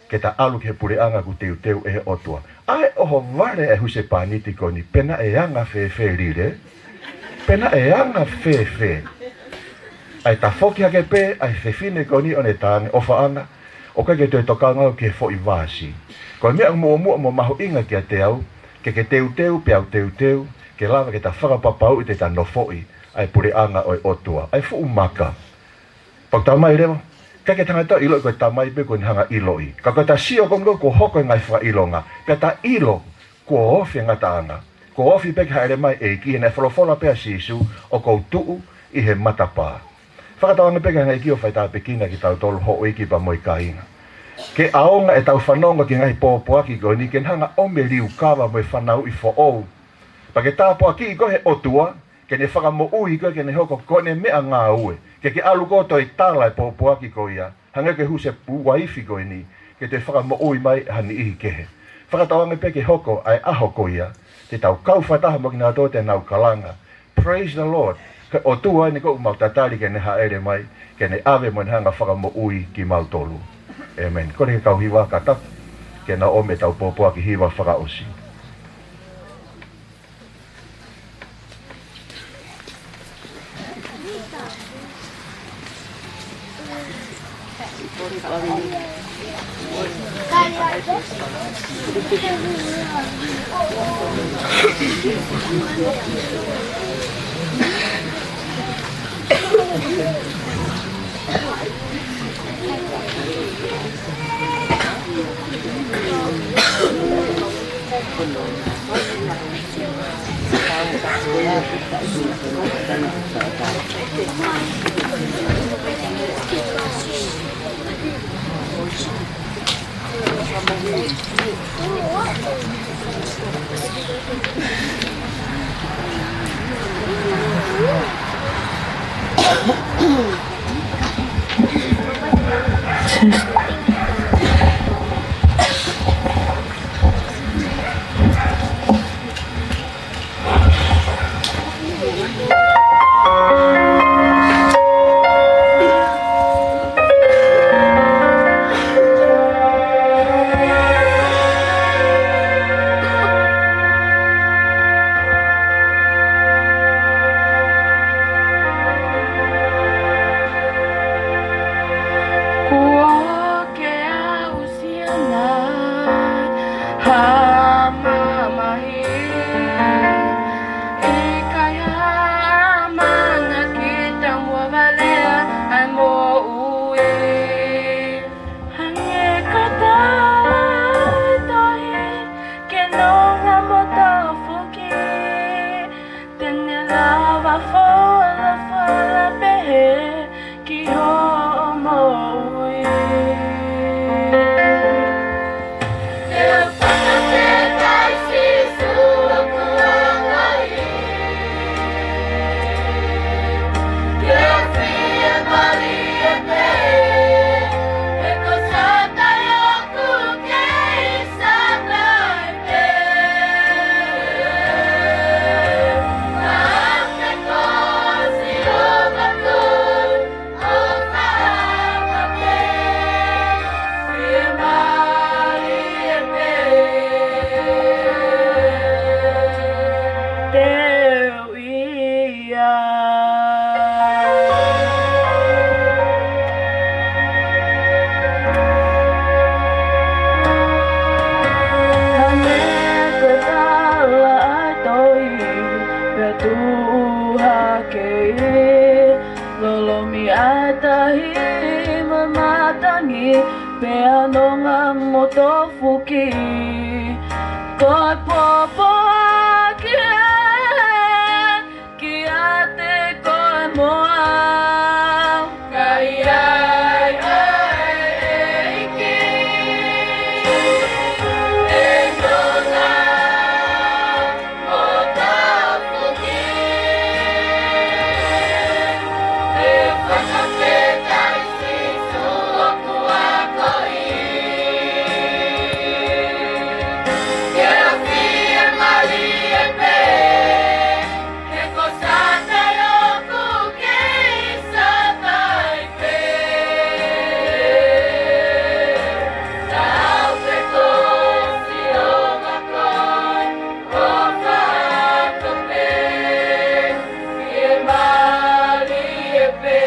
ke ta ʻalu ki he puleʻanga kuo teuteu ʻe he ʻOtua." ʻA e ʻohovale ʻa e husepāniti ko eni, pe naʻe anga fēfē Lile? Pe naʻe anga fēfē? ʻA e tafoki hake pē ʻa e fefine ko eni ʻo ne talaange, "ʻOfaʻanga, ʻoku ʻikai ke toe tokanga au ki he foʻi vaasi. Ko e meʻa muʻomuʻa mo mahuʻinga kiate au, ke ke teuteu pea u teuteu, ke lava ke ta fakapapauʻi te ta nofoʻi ʻa e puleʻanga ʻo e ʻOtua, ʻa e fuʻu maka." Pea ʻoku talamai leva, ʻikai ke tangata ʻiloʻi ko e tamai pē kuo ne hanga ʻiloʻi. Ka ko ʻeta sio ko ē kuo hoko e ngaahi fakaʻilonga, pea ta ʻilo kuo ofi e ngataʻanga, kuo ofi pē ke hāʻele mai e ʻEiki, he naʻe folofola pē ʻa Sīsū, "ʻOku ou tuʻu ʻi he matapā." Fakatauange pē ki he ʻEiki ʻo faitāpuekina kitautolu, houʻeiki pea mo e kāinga, ke ʻaonga ʻetau fanongo ki he ngaahi pōpoaki ko eni ke ne hanga ʻo ʻomi e liukava mo e fanauʻi foʻou. Pea ke tāpuakiʻi koe ʻe he ʻOtua, ke ne fakamoʻui koe, ke ne hoko ko ʻene meʻangāue, ke ke ʻalu koe ʻo toe tala e pōpoaki ko ia, hangē ko e husepāniti ko eni, ke toe fakamoʻui mai ha niʻihi kehe. Fakatauange pē ke hoko ʻa e ʻaho ko ia, te tau kau fakataha mo kinautolu te nau kalanga, "Praise the Lord. Ko e ʻOtua eni ʻoku mau tatali ke ne hāʻele mai, ke ne ʻave mo ne hanga ʻo fakamoʻui kimautolu." ʻĒmeni. Kole ke kau hiva kātaki, ke nau ʻomi ʻetau pōpoaki hiva fakaʻosi. Tonga mo Tofuki, ko e pōpoaki ē kiate koe mo au. Ka ʻi ai ʻa e ʻEiki ʻi Tonga mo Tofuki, ʻe fakafetaʻi Sīsū ʻoku akoʻi. Ke u fiemālie pē, he ko Sātai ʻoku kei Sātai pē. Tau pē ko Sihova koe, ʻo fakaʻatā pē, fiemālie pē.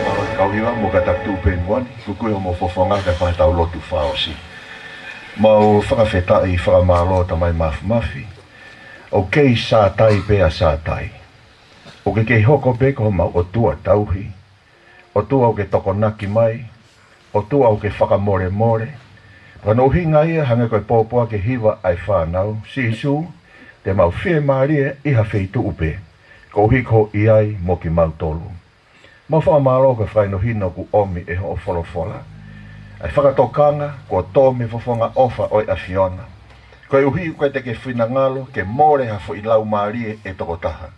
Mālō e kau hiva, mou kātaki tuʻu pē muʻa ni, kukuhi hoʻomou fofonga kae fai haʻatau lotu fakaʻosi. Mau fakafetaʻi, fakamālō Tamai Mafimafi. ʻOku kei Sātai pē ʻa Sātai. ʻOku ke kei hoko pē ko homau ʻOtua tauhi. ʻOtua ʻoku ke tokonaki mai. ʻOtua ʻoku ke fakamolemole. Ko hono ʻuhinga ia hangē ko e pōpoaki hiva ʻa e fānau, Sīsū, te mau fiemālie ʻi ha feituʻu pē, koeʻuhi ko hoʻo ʻi ai mo kimautolu. Mau fakamālō ko e fakahinohino kuo ʻomi ʻe hoʻo folofola, ʻa e fakatokanga kuo tō mei he fofonga ʻofa ʻo e ʻAfiona, koeʻuhi ʻoku ʻikai te ke finangalo ke mole ha foʻi laumālie ʻe toko taha.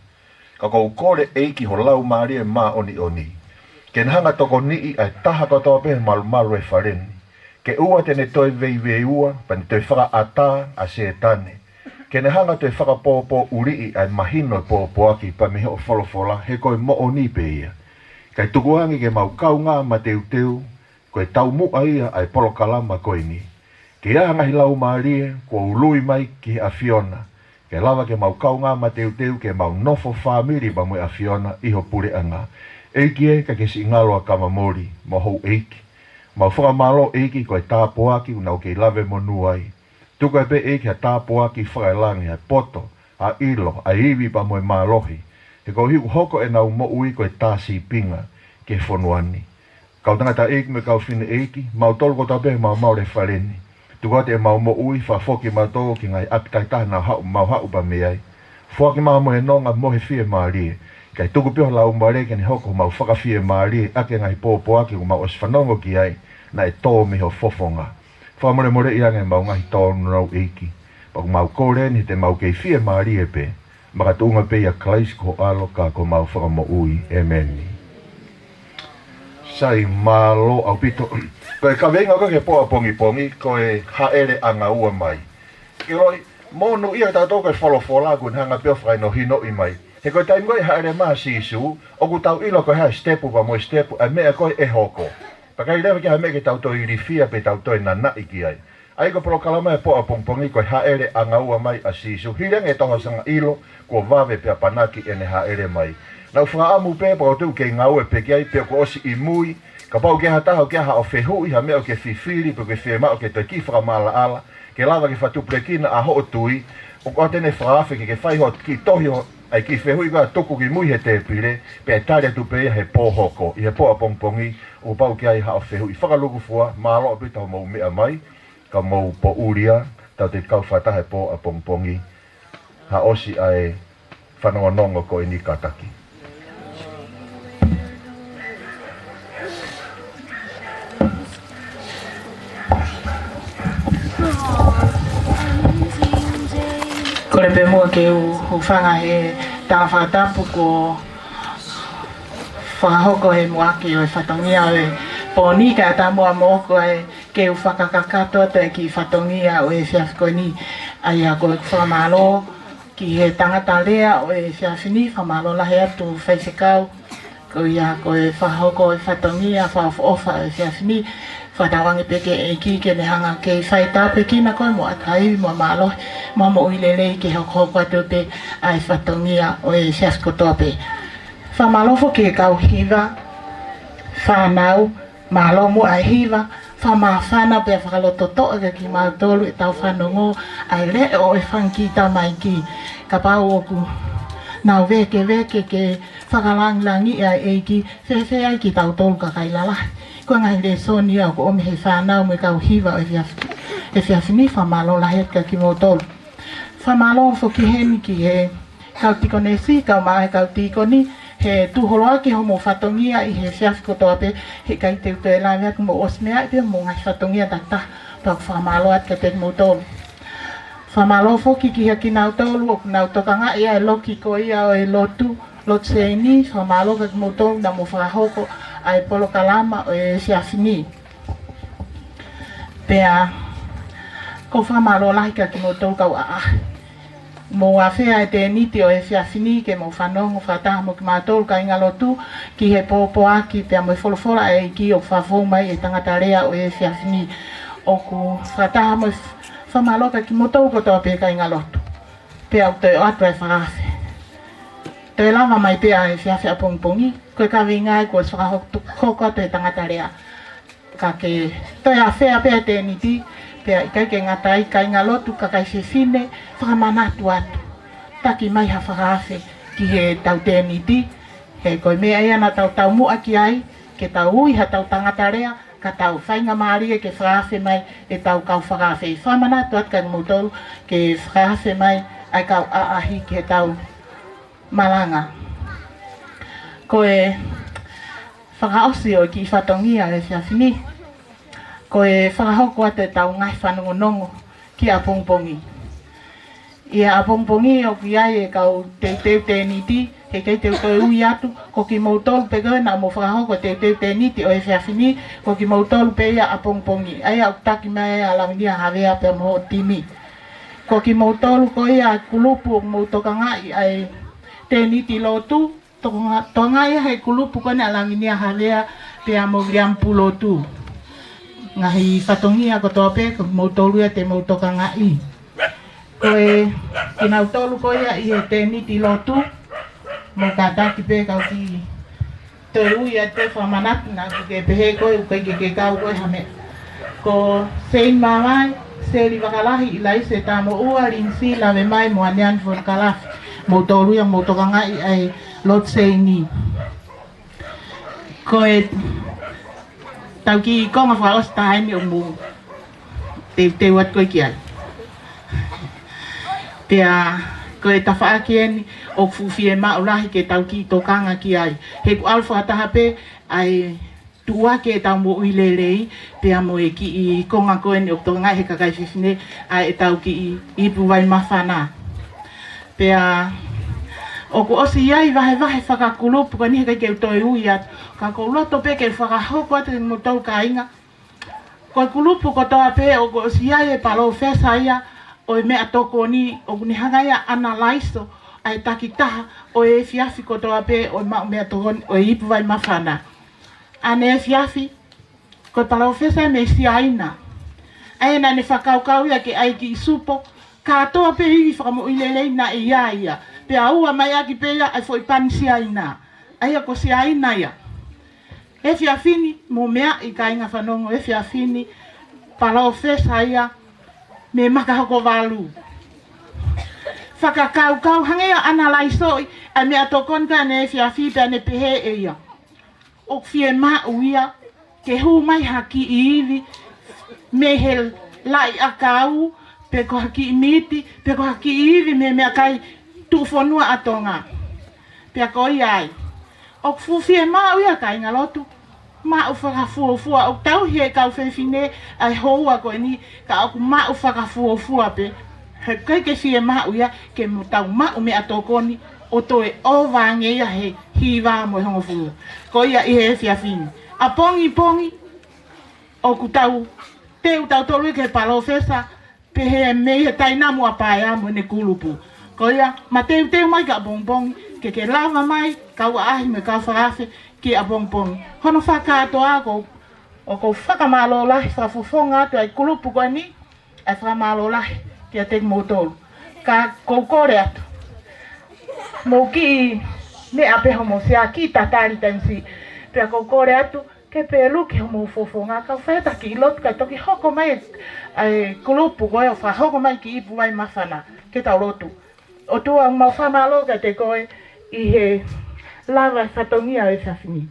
Ka ʻoku ou kole ʻEiki ho Laumālie Māʻoniʻoni ke ne hanga ʻo tokoniʻi ʻa e taha kotoa pē he malumalu ʻo e fale ni, ke ʻoua te ne toe veiveiua, pea ne toe fakaʻatā ʻa Sētane, ke ne hanga ʻo toe fakapōpōʻuliʻi ʻa e mahino ʻo e pōpoaki pea mei hoʻo folofola, he ko e moʻoni pē ia. Kae tuku ange ke mau kaungā mateuteu, ko e taumuʻa ia ʻa e polokalama ko eni. Ke ʻi ai ha ngaahi laumālie kuo ului mai ki he ʻAfiona, ke lava ke mau kaungā mateuteu ke mau nofo fāmili pea mo e ʻAfiona ʻi ho puleʻanga. ʻEiki ē, ʻikai ke siʻi ngalo ʻa Kamamoli mo houʻeiki. Mau fakamālō ʻEiki ko e tāpuaki ʻoku nau kei lave monū ai. Tuku ai pē ʻEiki ha tāpuaki fakaelangi, ha poto, ha ʻilo, ha ivi pea mo e mālohi, he koeʻuhi ʻoku hoko ʻenau moʻui ko e tā sīpinga ki he fonua ni. Kau tangata ʻEiki mo e kau fefine ʻEiki, mautolu kotoa pē he maumau ʻo e fale ni, tuku atu ʻemau moʻui, fakafoki mautolu ki he ngaahi ʻapi takitaha naʻa mau haʻu pea mei ai. Foaki mai mo e nonga mo e fiemālie, kae tuku pē ho Laumālie ke ne hoko ko homau fakafiemālie ʻaki e ngaahi pōpoaki ʻoku mau ʻosi fanongo ki ai, naʻe tō mei ho fofonga. Fakamolemoleʻi ange ʻemau ngaahi tōnounou ʻEiki. Pea ʻoku mau kole ni te mau kei fiemālie pē, makatuʻunga pē ʻia Kalaisi ko ho ʻAlo ka ko homau Fakamoʻui. ʻĒmeni. Sai, mālō ʻaupito. Ko e kaveinga ko ē ki he pō ʻapongipongi, ko e hāʻele ʻanga ua mai. Ke loi, monūʻia tautolu ko e folofola kuo ne hanga pē ʻo fakahinohinoʻi mai. He ko e taimi ko ē ʻe hāʻele mai ai ʻa Sīsū, ʻoku tau ʻilo ko e hā e sitepu pea mo e sitepu ʻa e meʻa ko ē ʻe hoko. Pea ʻikai leva ke ʻi ai ha meʻa ke tau toe ilifia pe tau toe nanaʻi ki ai. ʻA ia ko e polokalama he pō ʻapongipongi ko e hāʻele ʻanga ua mai ʻa Sīsū. Hili ange e tauhasanga ʻilo, kuo vave pea panaki ʻene hāʻele mai. Naʻa ku fakaʻamu pē, pea ʻoku ou kei ngāue pē ki ai, pe kuo ʻosi ʻi mui, kapau ʻoku ʻi ai ha taha ʻoku ʻi ai haʻo fehuʻi, ha meʻa ʻoku ke fifili, pe ʻoku ke fiemaʻu ke toe kiʻi fakamaʻalaʻala, ke lava ke fakatupulekina ʻa hoʻo tui, ʻoku ʻoatu eni e fakaafe ke ke fai hoʻo kiʻi tohi ʻo e kiʻi fehuʻi ko ē ʻo tuku ki mui he tēpile, pea ʻe tali atu pē ia he pō hoko, ʻi he pō ʻapongipongi, Kuo pau ke ʻi ai haʻo fehuʻi fakalūkufua, mālō ʻaupito hoʻomou meʻa mai, ka mou poʻuli ā, tau toe kau fakataha he pō ʻapongipongi. Haʻosi ʻa e fanongonongo ko eni kātaki. Kole pē muʻa ke u, u hūfanga he tala fakatapu kuo fakahoko he muʻaki ʻo e fatongia ʻo e pō ni, kae ʻatā muʻa moʻoku ʻa e ke u fakakakato atu e kiʻi fatongia ʻo e efiafi ko eni. ʻA ia ko e fakamālō ki he tangata lea ʻo e efiafi ni, fakamālō lahi atu Faifekau. Ko ia ko e fakahoko e fatongia fakaʻofoʻofa ʻo e efiafi ni. Fakatauange pē ki he ʻEiki ke ne hanga ke fai tāpuekina koe mo ʻatā ivi mo mālohi mo moʻui lelei ke hokohoko atu pē ʻa e fatongia ʻo e efiafi kotoa pē. Fakamālō foki ki he kau hiva, fānau, mālō muʻa e hiva, fakamāfana pea fakalototoʻa kiate kimautolu ʻetau fanongo ʻa e leʻo ʻo e fanga kiʻi tamaiki. Kapau ʻoku nau vēkeveke ke fakalāngilangiʻi ʻa e ʻEiki, fēfē ai kitautolu kakai lalahi? Ko e ngaahi lēsoni ia ʻoku ʻomi he fānau mo e kau hiva ʻo e efiafi, efiafi ni, fakamālō lahi atu kiate kimoutolu. Fakamālō foki heni ki he kau tikonesi, kau maʻa e kau tīkoni, he tuʻu holo ʻaki hoʻomou fatongia ʻi he efiafi kotoa pē, he ʻikai te u toe lave atu, mou ʻosi meaʻi pē hoʻomou ngaahi fatongia takitaha, pea ʻoku fakamālō atu kiate kimoutolu. Fakamālō foki ki he kinautolu ʻoku nau tokangaʻi ʻa e loki ko ia ʻo e lotu, Lotu Seini, fakamālō kiate kimoutolu naʻa mou fakahoko ʻa e polokalama ʻo e efiafi ni. Pea, ʻoku ou fakamālō lahi kiate kimoutolu kau ʻaʻahi. Mou afea e tēniti ʻo e efiafi ni ke mou fanongo fakataha mo kimautolu kāingalotu ki he pōpoaki pea mo e folofola ʻa e ʻEiki ʻoku fakafou mai ʻe he tangata lea ʻo e efiafi ni. ʻOku fakataha mo e f-, fakamālō kiate kimoutolu kotoa pē kāingalotu. Pea ʻoku toe ʻoatu e fakaafe. Toe lava mai pē ʻa e efiafi ʻapongipongi, ko e kaveinga ia kuo ʻosi fakahoko atu ʻe he tangata lea. Ka ke toe afea pē ʻa e tēniti, pea ʻikai ke ngata ai, kāingalotu, kakai fefine, fakamanatu atu. Taki mai ha fakaafe ki heʻetau tēniti, he ko e meʻa ia naʻa tau taumuʻa ki ai, ke tau ui haʻatau tangata lea, ka tau faingamālie ke fakaafe mai ʻetau kau fakaafe. Fakamanatu atu kiate kimoutolu ke fakaafe mai ʻa e kau ʻaʻahi ki heʻetau malanga. Ko e fakaʻosi ʻo e kiʻi fatongia ʻo e efiafi ni, ko e fakahoko atu ʻetau ngaahi fanongonongo ki ʻapongipongi. ʻI ʻapongipongi ʻoku ʻi ai e kau teuteu tēniti, he ʻikai te u toe ui atu, ko kimoutolu pē ko ē naʻa mou fakahoko teuteu tēniti ʻo e efiafi ni, ko kimoutolu pē ia ʻapongipongi. ʻA ia ʻoku taki mai ʻa Lavinia Havea pea mo hoʻo timi. Ko kimoutolu ko ia kulupu ʻoku mou tokangaʻi ʻa e tēniti lotu, Tokonga-, tokangaʻi ia he kulupu ko eni ʻa Lavinia Havea pea mo Viliami Pulotu. Ngaahi fatongia kotoa pē, ko moutolu ia te mou tokangaʻi. Ko e kinautolu ko ia ʻi he tēniti lotu, mou kātaki pē kau kiʻi toe ui atu pē fakamanatu naʻa ku ke pehē ko e ʻoku ʻikai ke ke kau koe ha meʻa. Ko Seini Māvai, Seli Vakalahi, ʻIlaise Tamoʻua, Linsi Lavemai mo Aneani Fonokalafi. Moutolu ia mou tokangaʻi ʻa e Lotu Seini. Ko e tau kiʻi konga fakaʻosi taha eni ʻoku mou teuteu atu ko ē ki ai. Pea ko e tafaʻaki eni ʻoku fuʻu fiemaʻu lahi ke tau kiʻi tokanga ki ai. He ʻoku ʻalu fakataha pē ʻa e tuʻuaki ʻetau moʻui lelei, pea mo e kiʻi konga ko eni ʻoku tokangaʻi he kakai fefine ʻa ʻetau kiʻi ipu vai māfana. Pea ʻoku ʻosi ʻi ai vahevahe fakakulupu ko eni he ʻikai ke u toe ui atu. Ka ʻoku ou loto pē ke fakahoko atu kiate kimoutolu kāinga. Ko e kulupu kotoa pē ʻoku ʻosi ʻi ai e palōfesa ia ʻo e meʻatokoni ʻoku ne hanga ia ʻo ʻanalaiso ʻa e takitaha ʻo e efiafi kotoa pē ʻo e maʻu meʻatokoni ʻo e ipu vai māfana. ʻAneefiafi, ko e palōfesa mei Siaina. ʻA ia naʻa ne fakakaukau ia ke ʻai kiʻi supo, kātoa pē ivi fakamoʻui lelei naʻe ʻi ai ia. Pea ua mai ʻaki pē ia ʻa e foʻi pani Siaina. ʻA ia ko Siaina ia. Efiafi ni, mou meaʻi kāinga fanongo, efiafi ni, palōfesa ia mei Makahokovalu. Fakakaukau hangē ia ʻanalaisoʻi ʻa e meʻatokoni ko ē ʻaneefiafi pea ne pehē ʻe ia, ʻoku fiemaʻu ia ke hū mai ha kiʻi ivi mei he laʻi ʻakau, pe ko ha kiʻi miti, pe ko ha kiʻi ivi mei he meʻakai tuʻufonua ʻa Tonga. Pea ko ia ai, ʻoku fuʻu fiemaʻu ia kāinga lotu, maʻu fakafuofua. ʻOku tauhi ʻe he kau fefine ʻa e houa ko eni, ka ʻoku maʻu fakafuofua pē. He ʻikai ke fiemaʻu ia ke mo tau maʻu meʻatokoni ʻo toe ʻova ange ia he hiva mo e hongofulu. Ko ia ʻi he efiafi ni, ʻapongipongi ʻoku tau teu tautolu ki he palōfesa, pehē mei he tainamu ʻa Paea mo ʻene kulupu. Ko ia, mateuteu mai ki ʻapongipongi, ke ke lava mai, kau ʻaʻahi mo e kau fakaafe ki ʻapongipongi. Hono fakakātoa ko, ʻoku ou fakamālō lahi, fakafofonga atu ʻa e kulupu ko eni, ʻa e fakamālō lahi kiate kimoutolu. Ka ʻoku ou kole atu, mou kiʻi meʻa pē homou sea, kiʻi tatali taimi siʻi. Pea ʻoku ou kole atu ke pelu ki homou fofonga, kau fai ha kiʻi lotu kae toki hoko mai ʻa e kulupu ko ē ʻo fakahoko mai kiʻi ipu vai māfana ke tau lotu. ʻOtua, mau fakamālō kiate koe ʻi he lava e fatongia ʻo e efiafi ni.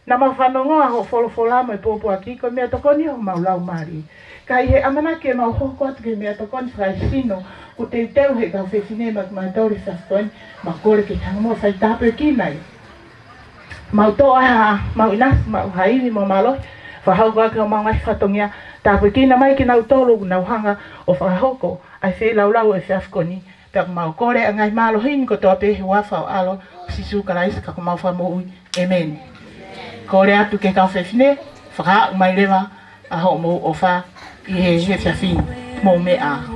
Naʻa mau fanongoa hoʻo folofola mo e pōpoaki, ko e meʻatokoni homau laumālie. Ka ʻi he ʻamanaki ke mau hoko atu ki he meʻatokoni fakaesino kuo teuteu ʻe he kau fefine maʻa kimautolu he efiafi ni, mau kole ke ke hanga muʻa ʻo fai tāpuekina ai. Mau toʻo ʻa e mau ʻinasi, mau ha ivi mo e mālohi, fakahoko ʻaki homau ngaahi fatongia. Tāpuekina mai kinautolu ʻoku nau hanga ʻo fakahoko ʻa e feilaulau ʻo e efiafi ni. Pea ʻoku mau kole ʻa e ngaahi mālohi ni kotoa pē he huafa ʻo e ʻAlo ko Sīsū Kalaisi ko homau Fakamoʻui. ʻĒmeni. Kole atu ki he kau fefine, fakaaʻu mai leva ʻa hoʻomou ʻofa ʻi he efiafi ni. Mou meʻa ā.